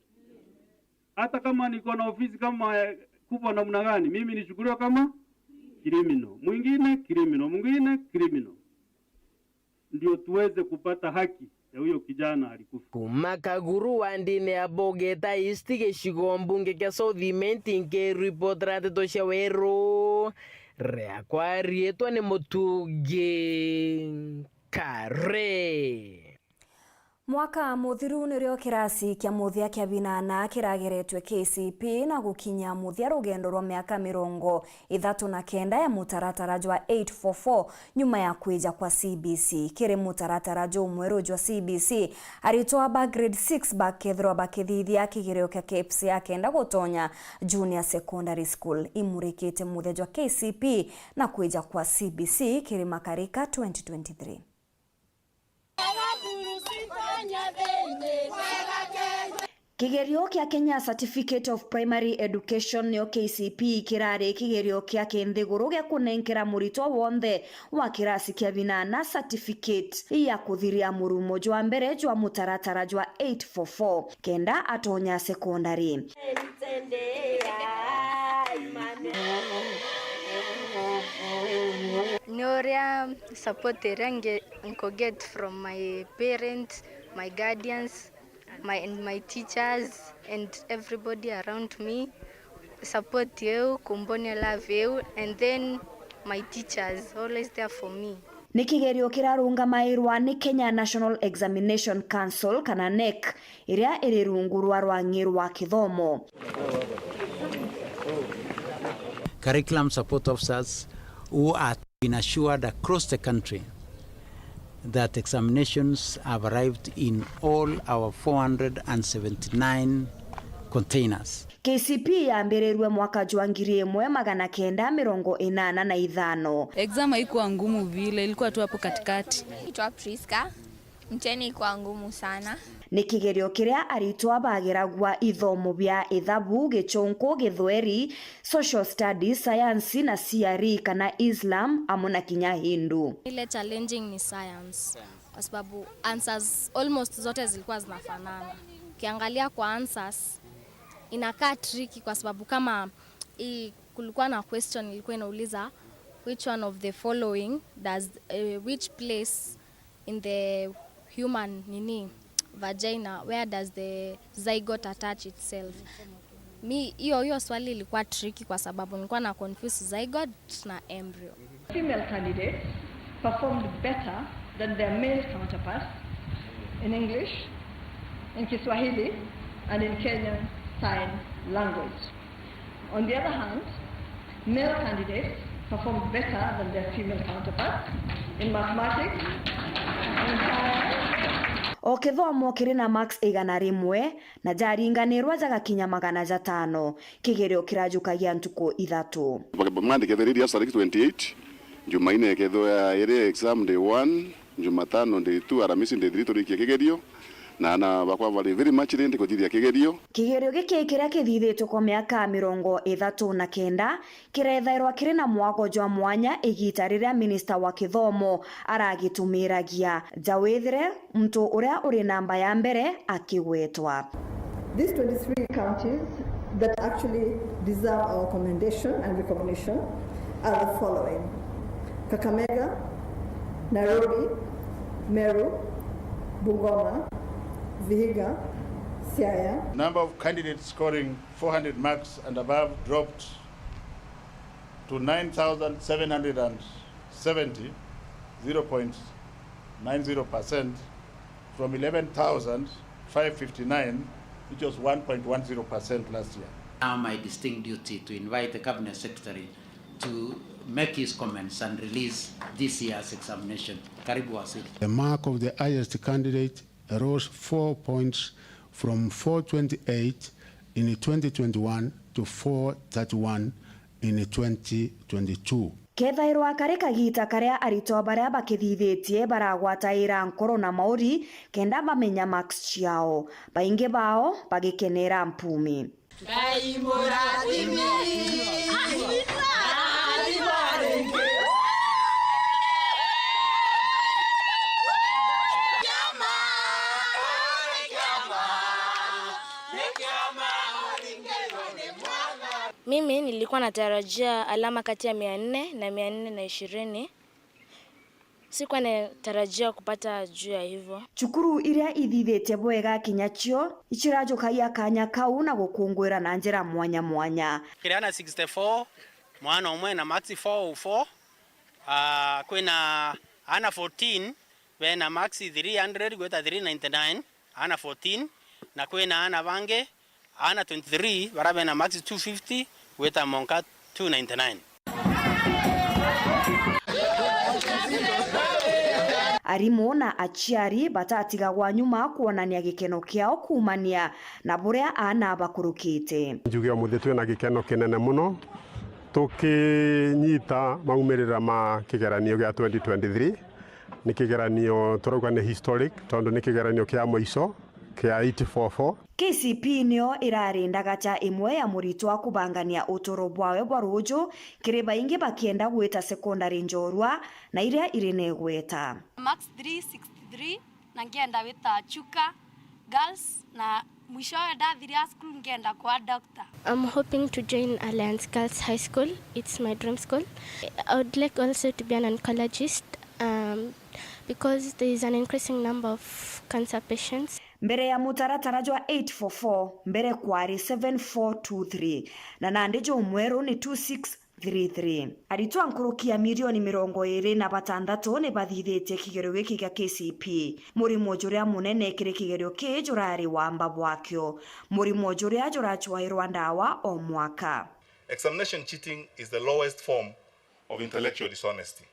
Hata kama niko na ofisi kama, eh, kubwa namna gani, mimi nichukuliwa kama criminal. Mwingine criminal, mwingine criminal. Ndio tuweze kupata haki ya huyo kijana alikufa. Kuma Kaguru wandine ya Bogeta East gicigo mbunge kia South Imenti, nkiripotera ndeto cia Weru, riakwa riitwa ni Mutugi Kare. Mwaka muthiru nirio kirasi kia muthia kia binana kirageretwe K C P na gukinya muthia rugendo rwa miaka mirongo ithatu na kenda ya mutaratara jwa eight four four nyuma ya kwija kwa C B C. Kiri mutaratara jumweru jwa C B C, aritwa ba grade six bakethirwa bakithithia kigerio kia KPSEA kenda gutonya Junior Secondary School. Imurikite muthia jwa K C P na kwija kwa C B C kiri Makarika twenty twenty-three. Kigerio kia Kenya Certificate of Primary Education, nio K C P, kirari kigerio kia kinthiguru gia kunenkera muritwa wonthe wa kirasi kia binana certificate ya kuthiria murumo jwa mbere jwa mutaratara jwa eight four four, kenda atonya sekondari. Ni uria support iria nge-, nko get from my parents, my guardians, my, and my teachers and everybody around me. Support iu, kumbonia love iu, and then my teachers always there for me. Ni kigerio kirarungamairwa ni Kenya National Examination Council kana NEC, iria iri rungu rwa rwang'i rwa kithomo. Curriculum support officers who are been assured across the country that examinations have arrived in all our four hundred and seventy-nine containers. K C P yambirirwe mwaka jwa ngiri imwe magana kenda mirongo inana na ithano. Exam haikuwa ngumu vile, ilikuwa tu hapo katikati. Naitwa Priska. Mtihani ilikuwa ngumu sana. Ni kigerio kiria aritwa bageragua ithomo bia ithabu, gichunku, githweri, social studies, sayansi na C R E kana Islam, amwe na kinya Hindu. Ile challenging ni science, kwa sababu answers almost zote zilikuwa zinafanana. Ukiangalia kwa answers, inakaa tricky kwa sababu kama hii, kulikuwa na question ilikuwa inauliza, which one of the following does, eh, which place in the human nini, vagina, where does the zygote attach itself? Mi, hiyo, hiyo swali ilikuwa tricky kwa sababu nilikuwa na confuse zygote na embryo. Female candidates performed better than their male counterparts in English, in Kiswahili, and in Kenyan Sign Language. On the other hand, male candidates performed better than their female counterparts in mathematics, in science. O kithomo kiri na marks igana rimwe, na jaringanirwa jagakinya magana jatano. Kigerio kirajukagia ntuku ithatu. Monday kethirwa iri tarik twenty-eight, Jumaine kethirwa iri exam day one, Jumatano day two, Aramisi day three turikie kigerio, Na aana bakwa bari very much ready kuthithia kigerio. Kigerio giki kiria kithithitwe kwa miaka mirongo ithatu na kenda kirethairwa kiri na mwago jwa mwanya igita riria minista wa kithomo aragitumiragia, ja withire muntu uria uri namba ya mbere akigwetwa. These twenty-three counties that actually deserve our commendation and recognition are the following: Kakamega, Nairobi, Meru, Bungoma, Vihiga, Siaya. Number of candidates scoring four hundred marks and above dropped to nine thousand seven hundred and seventy, zero point nine zero percent, from eleven thousand five fifty-nine, which was one point one zero percent last year. Now my distinct duty to invite the Cabinet Secretary to make his comments and release this year's examination. Karibu Waziri. The mark of the highest candidate rose four points from four twenty-eight in twenty twenty-one to four thirty-one in twenty twenty-two. Kethairwa kari kagiita karia aritwa baria bakithithitie baragwataira nkoro na mauri kenda bamenya marks ciao, baingi bao bagikenera mpumi. Ngai murathimi. Mimi nilikuwa natarajia alama kati ya mia nne na mia nne na ishirini. Sikuwa natarajia kupata juu ya hivyo. Cukuru iria ithithitie bwega kinya cio icirajukagia kanya kau na gukungwira na njira mwanya mwanya. Kiri ana sixty-four, mwana umwe na marks four oh four. Ah, kwina ana fourteen bena marks three hundred gwita three ninety-nine, ana fourteen, na kwina ana bangi, ana twenty-three bara bena marks two fifty gwita monka two ninety-nine. Arimu na aciari batatigagwa nyuma kwonania gikeno kiao kuumania na buria aana bakurukite. Njuge umuthi twina gikeno kinene muno tukinyita maumirira ma kigeranio gia twenty twenty-three. Ni kigeranio turauga ni historic, tondu ni kigeranio kia mwiso kia eight four four. K C P nio irari ndagacha imwe ya muritwa kubangania uturo bwawe bwa ruuju kiri baingi bakienda gwita sekondari njorua na iria iri na igweta. Marks three sixty-three, na ngienda wita Chuka Girls, na mwishowe ndathiria school ngienda kwa doctor. I'm hoping to join Alliance Girls High School. It's my dream school. I would like also to be an oncologist, um, because there is an increasing number of cancer patients. Mbere ya mutaratara jwa eight four four, mbere kwari seven four two three, na nandi jumweru ni two six three three. Aritwa nkuruki ya milioni mirongo iri na batandatu ni bathithitie kigerio giki gia K C P. Murimo juria munene kiri kigerio kii jurari wamba bwakio. Murimo juria juracwairwa ndawa o mwaka. Examination cheating is the lowest form of intellectual dishonesty.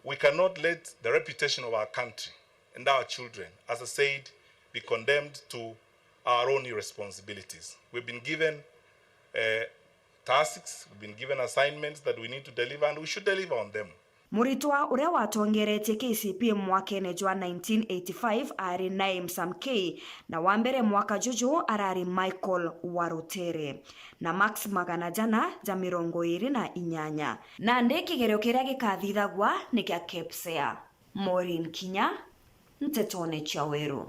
We cannot let the reputation of our country and our children, as I said, be condemned to our own irresponsibilities. We've been given, eh, tasks, we've been given assignments that we need to deliver, and we should deliver on them. Muritwa uria watongeretie K C P mwakene jwa nineteen eighty-five ari Naim Samkei, na wa mbere mwaka juju arari Michael Warutere, na marks magana jana ja mirongo iri na inyanya. Nandi kigerio kiria gikathithagua ni kia KPSEA. Maureen Kinya, Ntetone cia Weru.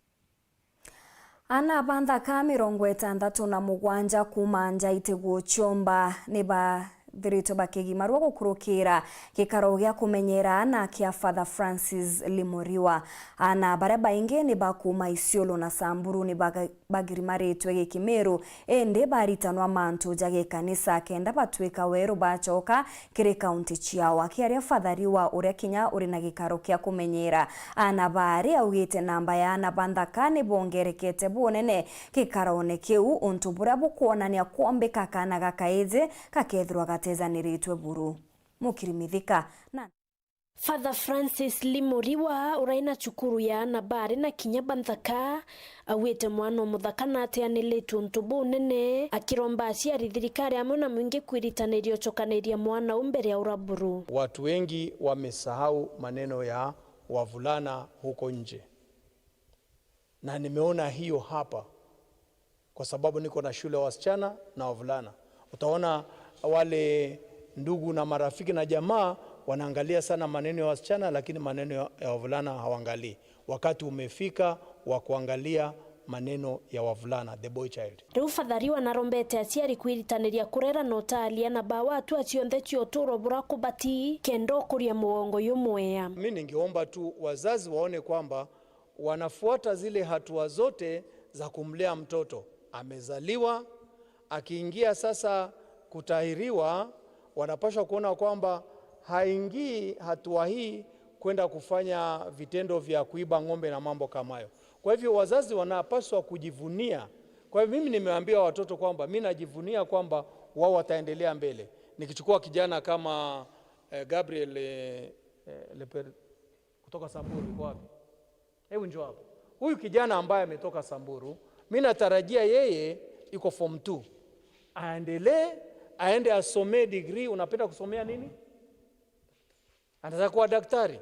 Aana ba nthaka mirongo itandatu na mugwanja kuuma nja itiguo ciomba ni bathiritwe bakigimarua gukurukira gikaro gia kumenyera aana kia Father Francis Limuriwa. Aana baria baingi ni ba kuuma Isiolo na Samburu ni baga-, bagirimaritwe gikimiru, indi baritanwa mantu ja gikanisa kenda batwika weru bacoka kiri kaunti ciao. Akiaria Father Riwa, uria kinya uri na gikaro kia kumenyera aana baari, augite namba ya aana ba nthaka ni bongerekete bunene gikarone kiu, untu buria bukwonania kwombika kaana gakaiji gakethirwa gatejaniritwe buru. Mukiri Mithika na Father Francis Limuriwa, urai na cukuru ya aana baari na kinya ba nthaka, augite mwana o muthaka nateaniritwe untu bunene, akiromba aciari, thirikari amwe na mwingi kwiritaniria ucokaniria mwana u mbere ya uraburu. Watu wengi wamesahau maneno ya wavulana huko nje. Na nimeona hiyo hapa, kwa sababu niko na shule ya wasichana na wavulana. Utaona wale ndugu na marafiki na jamaa wanaangalia sana maneno ya wasichana, lakini maneno ya, ya wavulana hawaangalii. Wakati umefika wa kuangalia maneno ya wavulana, the boy child. Riu Father Riu anarombete aciari kwiritaniria kurera na utaaria ana bao atua cionthe cia uturo bura kubati, kenda ukuria mugongo jumwea. Mi ningeomba tu wazazi waone kwamba wanafuata zile hatua zote za kumlea mtoto. Amezaliwa, akiingia sasa kutahiriwa, wanapaswa kuona kwamba haingii hatua hii kwenda kufanya vitendo vya kuiba ng'ombe na mambo kama hayo. Kwa hivyo, wazazi wanapaswa kujivunia. Kwa hivyo, mimi nimeambia watoto kwamba mi najivunia kwamba wao wataendelea mbele. Nikichukua kijana kama, eh, Gabriel, eh, eh, Leper-, kutoka Samburu, yuko wapi? Hebu njoo hapa. Huyu kijana ambaye ametoka Samburu, mi natarajia yeye yuko form two. Aendelee, aende asomee degree. Unapenda kusomea nini? Anataka kuwa daktari.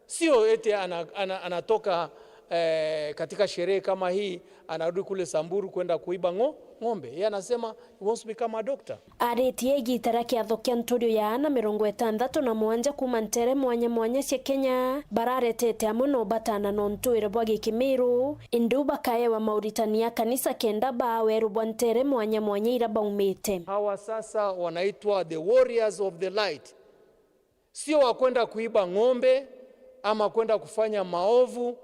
Sio eti ana-, ana-, anatoka, eh, katika sherehe kama hii, anarudi kule Samburu kwenda kuiba ng'o-, ng'ombe. Yeye anasema he wants to become a doctor. Aritie igita ria kiatho kia nturio ya aana mirongo itantatu na mwanja kuuma nteere mwanya mwanya cia Kenya, bararetete amwe na ubatana na untuire bwa Gikimiru, indi u bakaewa mauritani ya kanisa kenda baa weru bwa nteere mwanya mwanya ira baumite. Hawa sasa wanaitwa the warriors of the light. Sio wa kwenda kuiba ng'ombe ama kwenda kufanya maovu,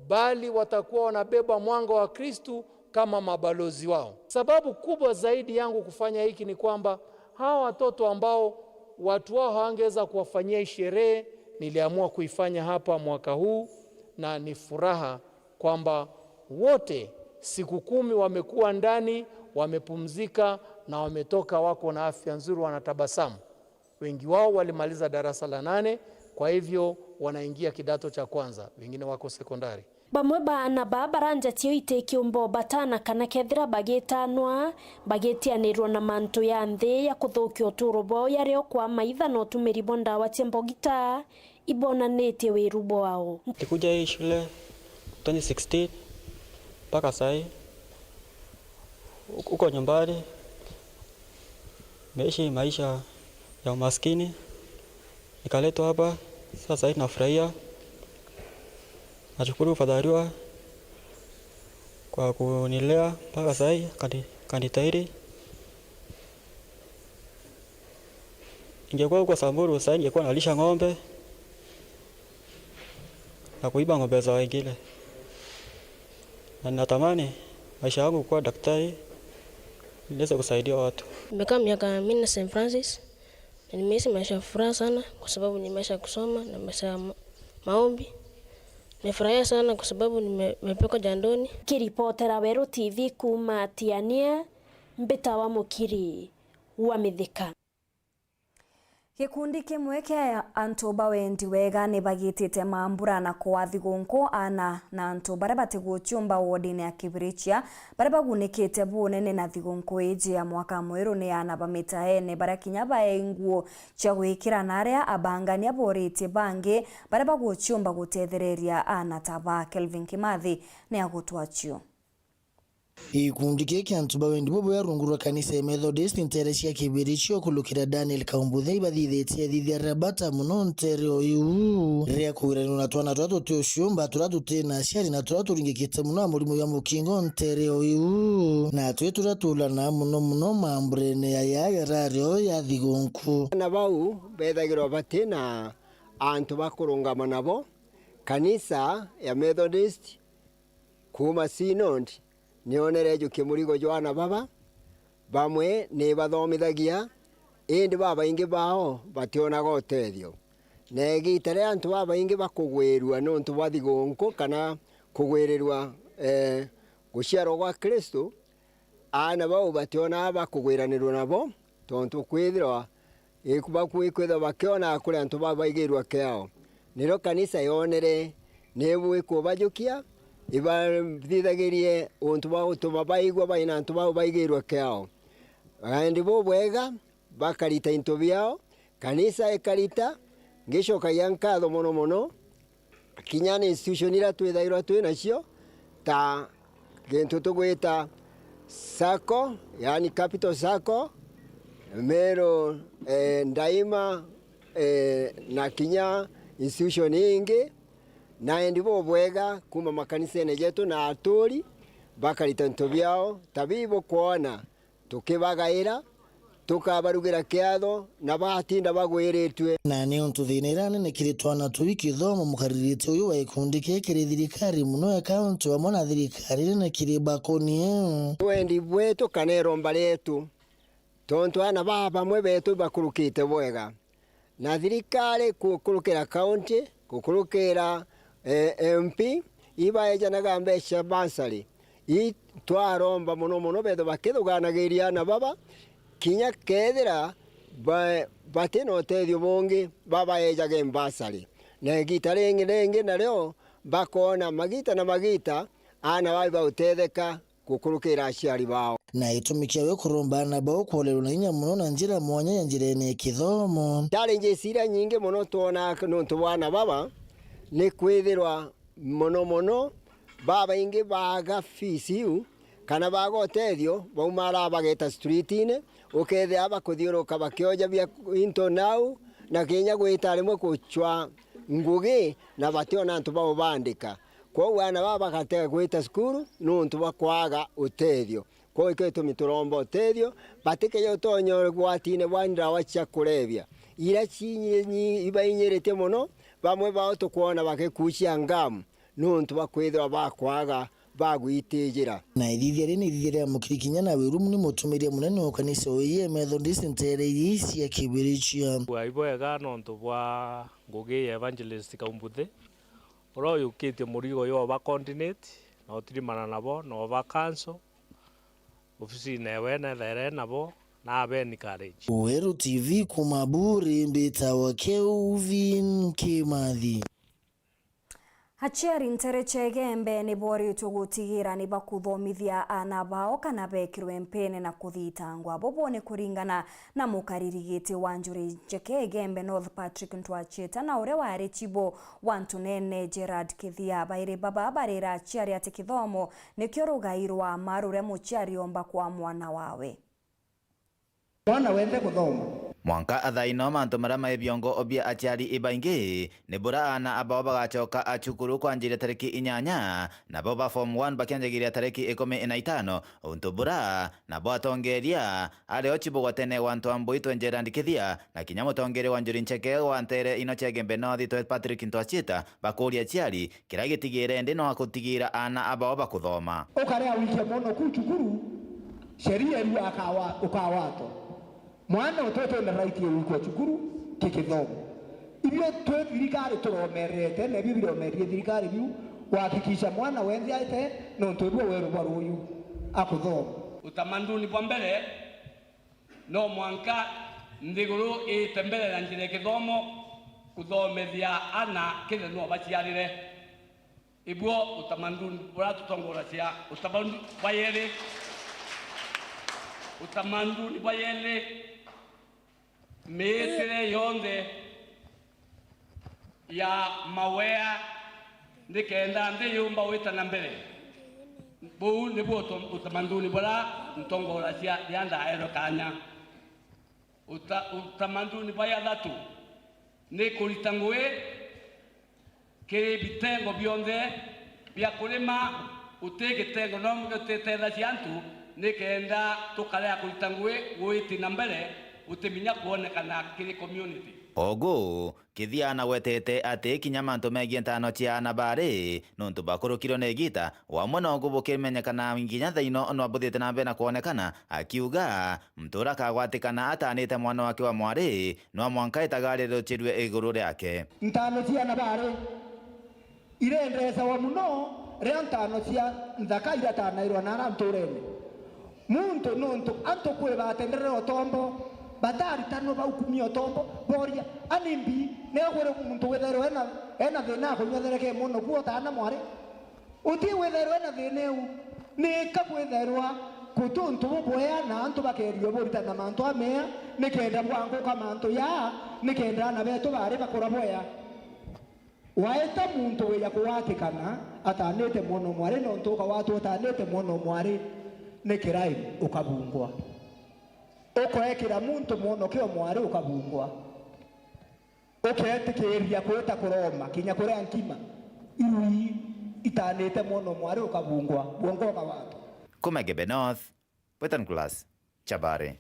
bali watakuwa wanabeba mwanga wa Kristu kama mabalozi wao. Sababu kubwa zaidi yangu kufanya hiki ni kwamba hawa watoto ambao watu wao hawangeweza kuwafanyia hii sherehe, niliamua kuifanya hapa mwaka huu, na ni furaha kwamba wote siku kumi wamekuwa ndani, wamepumzika na wametoka wako na afya nzuri, wanatabasamu. Wengi wao walimaliza darasa la nane, kwa hivyo wanaingia kidato cha kwanza, wengine wako sekondari. Bamwe ba aana baa baranjatia itikiumba ubatana kana kethira bagitanwa, bagitianirwa na mantu ya nthi ya kuthukia uturo bwao, yario kwa maitha na utumiri bwa ndawa cia mbogita ibonanitie wiru bwao. Nilikuja hii shule twenty sixteen mpaka sahi. Huko nyumbani nimeishi maisha ya umaskini, nikaletwa hapa. Sasa hivi nafurahia. Nashukuru Father Riu kwa kunilea mpaka sahi, kani-, kanitahiri. Ningekuwa huko Samburu, sahi ningekuwa nalisha ng'ombe na kuiba ng'ombe za wengine. Na ninatamani maisha yangu kuwa daktari, niweze kusaidia watu. Nimekaa miaka minne Saint Francis, na nimeishi maisha ya furaha sana kwa sababu nimeisha kusoma na maisha ya ma-, maombi. Nimefurahia sana kwa sababu nime-, nimepelekwa jandoni. Kiripotera Weru T V kuuma Tiania, mbitawa Mukiri wa Mithika. Gikundi kimwe kia antu ba wendi wega ni bagitite mambura na kwa thigunku aana na antu baria batiguciumba wodine ya Kibirichia, baria bagunikite bunene na thigunku iji ya mwaka mweru ni aana ba mitaene, baria kinya baei nguo cia gwikira na aria abangania boritie bangi baria baguciumba gutethereria aana ta ba. Kelvin Kimathi ni agutwacio. Gikundi giki kia antu ba wendi bubwega rungu rwa kanisa ya Methodist nteere cia Kibirichio kurukira Daniel Kaumbuthe ibathithitie ithithia ria bata mono nteere o iu ria kugiranirwa na twana turia tuti uciumba, turia tuti na aciari na turia turingikite mono na murimo jwa mukingo nteere o iu, na twi turia tuulanaa mono mono mamburene ya ya ya rario ya thigunku. Na bau bethagirwa bati na antu ba kurungama nabo, kanisa ya Methodist kuuma Synod nionere ijukie murigo jwa aana baba. Bamwe ni bathomithagia, indi babaingi bao bationaga utethio. Na igiita riria antu babaingi bakugwirua niuntu bwa thigunku kana kugwirirua, eh, guciarwa gwa Kristu, aana bau bationaga bakugwiranirua nabo, tontu kwithirwa Iku-, bakwithwa bakionaga kuri antu babaigirua kiao. Nirio kanisa yonere ni bwikubajukia, ibathithagirie untu bwa gutuma baigua baina antu bau baigirua kiao. Aendi bubwega bakarita into biao, kanisa ikarita, ngicokagia nkatho mono mono. Kinya ni institution iria twithairwa twi nacio, ta gintu tugwita sacco, yaani capital sacco, Meru, eh, Daima, eh, na kinya institution ingi, na endi bubwega kuuma makanisene jetu na aturi bakarita into biao ta bibu kwona tukibagaira, tukabarugira kiatho, na batinda bagwiritue. Na ni untu thiina iria nene kiri twana tuu kithomo, mukaririte uyu wa gikundi kii kiri thirikari mono ya kaunti amwe na thirikari nene kiri bakonie. Wendi bwetu kana iromba rietu, tontu aana baa bamwe betu bakurukite bwega, na thirikari gukurukira kaunti, gukurukira, eh, M P, ibaejanaga mbeca bursary. I twaromba mono mono betho bakithuganagiria aana baba, kinya kethira ba-, bati na utethio bungi, babaejage bursary. Na igita ringi ringi nario bakoona magita na magita aana baa bautetheka gukurukira aciari bao. Na gitumi kiawe kuromba aana bao kwolerwa na inya mono na njira mwanya ya njirene ya kithomo. Challenges iria nyingi mono twonaa nontu bwa aana baba ni kwithirwa mono mono babaingi baaga fees iu kana baaga utethio, baumara bageta streetine, ukethira bakuthiuruka bakioja bia into nau, na kinya gwita rimwe gucwa ngugi na bationa antu ba ubandika. Kwou aana baa bagatega gwita cukuru nontu bwa kwaga utethio. Kwou ikio gitumi turomba utethio, batikeje utonya ugwatine bwa ndawa cia kurebia, iria cinyi-, nyi-, ibainyiritie mono, bamwe bao tukwona bagikucia ngamu nontu bwa kwithirwa bakwaga bagwitijira. Na ithithia riri ni ithithia ria mukiri kinya na wirumu ni mutumiria munene wa kanisa uyu ya Methodist nteere ii cia Kibirichia. Bwai bwega nontu bwa ngugi ya Evangelist Kaumbuthi, uria uyukitie murigo jwa uba coordinate na utirimana nabo na uba counsel ofisine ewe nethaire nabo na abe encourage. Weru T V kuuma Buri, mbitawa Kelvin Kimathi. Aciari nteere cia Igembe ni boritwe gutigira ni bakuthomithia aana bao kana bekirwe mpene na kuthitangwa. Bobo ni kuringana na mukariri giti wa Njuri Njeke Igembe North Patrick Ntwachita na uria wari chibo wa Ntunene Gerard Kithia. Bairi baba barira aciari ati kithomo nikio rugai rwa mma ruria muciari omba kwa mwana wawe. Mwana wende kuthoma. Mwanka athaino mantu maria mai biongo bia aciari ibaingi ni bura aana abao bagacoka a cukuru kwanjiria tariki inyanya, nabo ba form one bakianjagiria tariki ikumi na itano, untu bura nabo atongeria ario chibo gwa tene gwa Ntwambui twe Gerard Kithia, na kinya mutongeria wa Njuri Ncheke gwa ntere ino cia Igembe North twe Patrick Ntwachita bakuria aciari kiria gitigire ndi no gutigira aana abao bakuthoma. Ukarea wikia mwana ku cukuru, sheria iria akawa-, ukawatwa. Mwana utwe twina right ya gwikwa cukuru kikithomo. Ibio twi thirikari turomerete, na ibio biromerie thirikari biu kuhakikisha mwana wenthe aite nontu ibio weru bwa ruyu akuthoma. Utamaduni bwa mbere no mwanka nthiguru iite mbere na njira ya kithomo kuthomethia ana kithe no baciarire. Ibuo utamaduni buria tutongoragia, utamaduni bwa yeri, utamaduni bwa yeri, miitire yonthe ya mawea nikenda nthi yumba gwita na mbere. Buu nibuo uto-, utamaduni buria ntongoragia riria ndaerwe kanya. Uta-, utamaduni bwa jathatu ni kurita ngui kiri bitengo bionthe bia kurima, uti gitengo no gititethagia antu, nikenda tukarega kurita ngui gwiti na mbere, utiminya kwonekana kiri community. Ogu, Kithia anagwetete ati kinya mantu megie ntano cia aana baari, nontu bakurukirwe ni igita, wamwe nogu bukimenyekana nginya thaino no buthiite na mbere na kwonekana, akiuga, muntu uria akagwatikana ataanite mwana wake wa mwari, no mwanka itagarirwe ruchirue iguru riake. Ntano cia aana baari irendecawa mono riria ntano cia nthaka iratanairwa na aria nturene. Muntu nontu antu kwi batenderera utombo, bataritanwa baukumia utombo, boria, "A nimbi, ni akwire muntu withairwa ena, ena thina akunywa thereke mono ku utaana mwari?" Uti withairwa ena thina iu, ni ka kwithairwa guti untu bubwea na antu bakeerirua buritana mantu amea, nikenda bwanguka mantu jaa, nikenda aana betu baari bakura bwea. Waeta muntu wija kuwatikana atanite mwana o mwari, nontu ukawatwa utanite mwana o mwari, ni crime, ukabungwa. Ukoekira muntu mwana o mwari, ukabungwa. Uketikiria kwita kuroma kinya kuria nkima iru ii itanite mwana o mwari, ukabungwa, bwonka ukawatwa. Kuma Gebe North, Western Class, Chabari.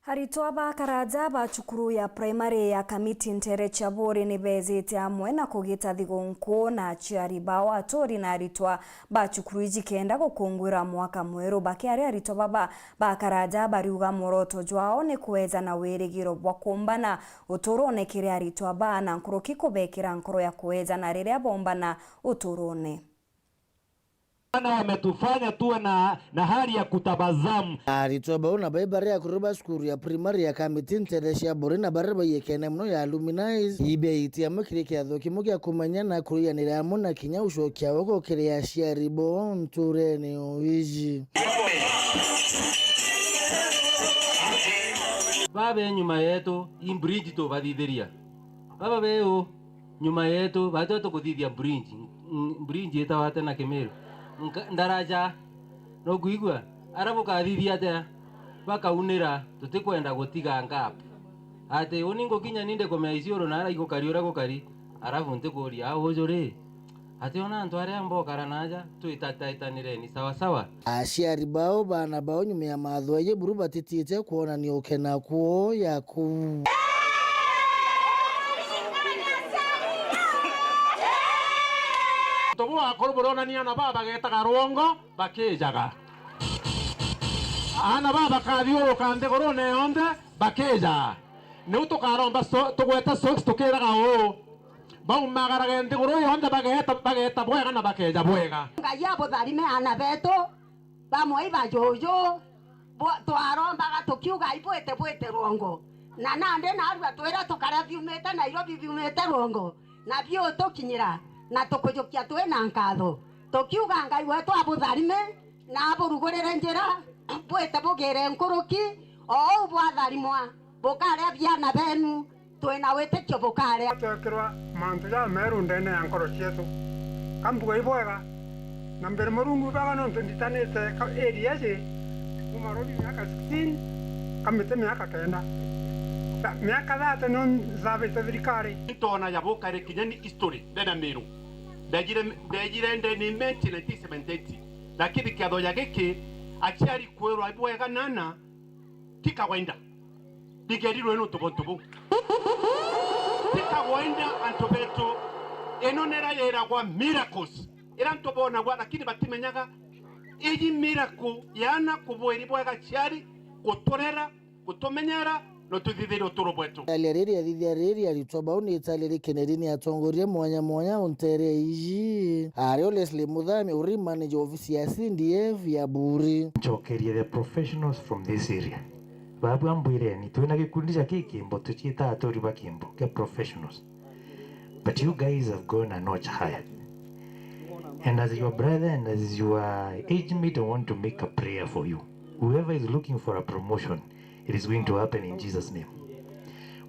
Aritwa ba karaja ba cukuru ya primary ya Kamiti ntere cia Buri ni beejite amwe na kugita thigunku na aciari bao, aturi na aritwa ba cukuru iji kenda gukungwira mwaka mweru. Bakiaria, aritwa baba ba karaja bariuga mworoto jwao ni kweja na wirigiro bwa kumbana uturone kiri aritwa baa na nkuruki kubekira nkoro ya kweja na riria bombana uturone. Bwana wametufanya tuwe na, na hali ya kutabasamu. Aritwa bau na bai bari akuru ba cukuru ya primary ya Kamiti ntere cia Buri na bari baiyekene mono ya alumni, ibeitie amwe kiri kiatho kimwe gia kumenya na kurianira amwe na kinya ucokia woko kiri aciari bo nturene o iji. Baba e nyuma yetu, i bridge tubathithiria. Baba be u nyuma yetu, batwe tukuthithia bridge. Mm, bridge itawa atia na Kimiru? Nka-, ndaraja. Nukwigua? Ara bukathithia atia? Bakaunira, tutikwenda gutiga gap. Ati, uni ngukinya ni ndikumea Isiolo na ara igukari uria gukari, arafu ntikuria, au uju ri? Ati ona antu aria mbokara naja, twitataetanireni sawa sawa. Aciari bao baana bao nyuma ya mathwa ya buru batitiite kwonania ukena kwoo ya kuu. Antu bwa akuru buronania aana baa bagetaga rwongo bakijaga. Aana baa bakathiuruka nthigurune yonthe bakijaga. Niu tukaromba so-, tugwete socks tukiraga uu. Baumagarage nthiguru yonthe bageeta, bageeta bwega na bakeeja bwega. Ngai abutharime aana beetu, bamwe iba juju, bwa-, twarombaga tukiuga, "Ibwite, bwite rwongo." Na nandi naarua twira tukaria biumite Nairobi, biumite rwongo, na biutukinyira, na tukujukia twi na nkatho, tukiuga, "Ngai weetu abutharime." Na aburugurire njira, bwite bugire nkuruki, o uu bwatharimwa, bukaria biana beenu, twina witikio bukaria. Twekirwa mantu jameeru ndeene ya nkoro cieetu. Ka mbuga ibwega, na mbere Murungu ibwega nontu nditanite ka area iji kuuma Rori miaka sixteen, Kamiti miaka kenda. Miaka thirty nio nthavite thirikari. Ntona ya bukari kinya ni history ndeene ya Meru. Ndejire, ndejire ndeene ya Imenti nineteen seventy-eight. Lakini kiatho ya giki, aciari kwirwa ibwega nana, ti kawaida. Ndigerirwe ni untu buntu buu. Ti kawaida antu beetu. Ino nira yiragwa miracles. Ira antu bonagwa, lakini batimenyaga. Iji miracle ya aana kubwiri bwega aciari, guturera, gutumenyera, no tuthithirie uturo bwetu. Italia riri, athithia riri, aritwa bau ni italia rikeneri ni atongoria mwanya mwanya o nteere iji. Ario Leslie Muthami, uri manager ofisi ya C D F ya Buri. Ncokerie the professionals from this area. Babu ambwireni, twina gikundi ja Kikimbo, tuciita aturi ba Kimbo, ke professionals. But you guys have gone a notch higher. And as your brother and as your age mate, I want to make a prayer for you. Whoever is looking for a promotion, it is going to happen in Jesus' name.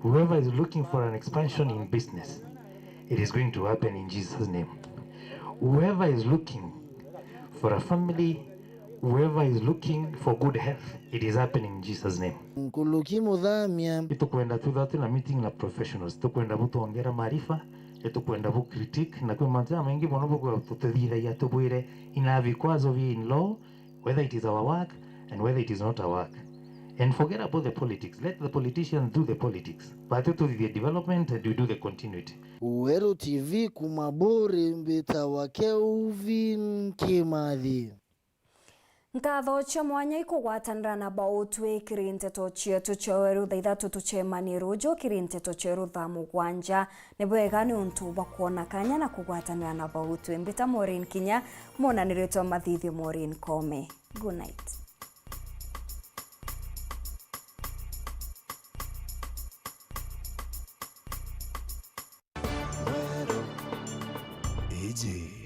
Whoever is looking for an expansion in business, it is going to happen in Jesus' name. Whoever is looking for a family, whoever is looking for good health, it is happening in Jesus' name. Nkuluki Muthamia. Itukwenda twithirwa twina meeting na professionals, tukwenda butwongera maarifa, itukwenda bu critique, na kwi mantu jamaingi mono bukwenda tutithithagia tubwire, ina vikwazo vi in law, whether it is our work and whether it is not our work. And forget about the politics. Let the politicians do the politics. But tuthithie development and we do the continuity. Weru T V kuma Buri, mbitawa Kelvin Kimathi. Nkatho cia mwanya ikugwatanira na Bautwi kiri nteto cietu cia Weru thaa ithatu. Tucemanie ruju kiri nteto cieru thaa mugwanja. Ni bwega niuntu bwa kwona kanya na kugwatanira na Bautwi. Mbita Maureen Kinya, mwonaniritwe mathithio Maureen Kome. Good night. Weru. Iji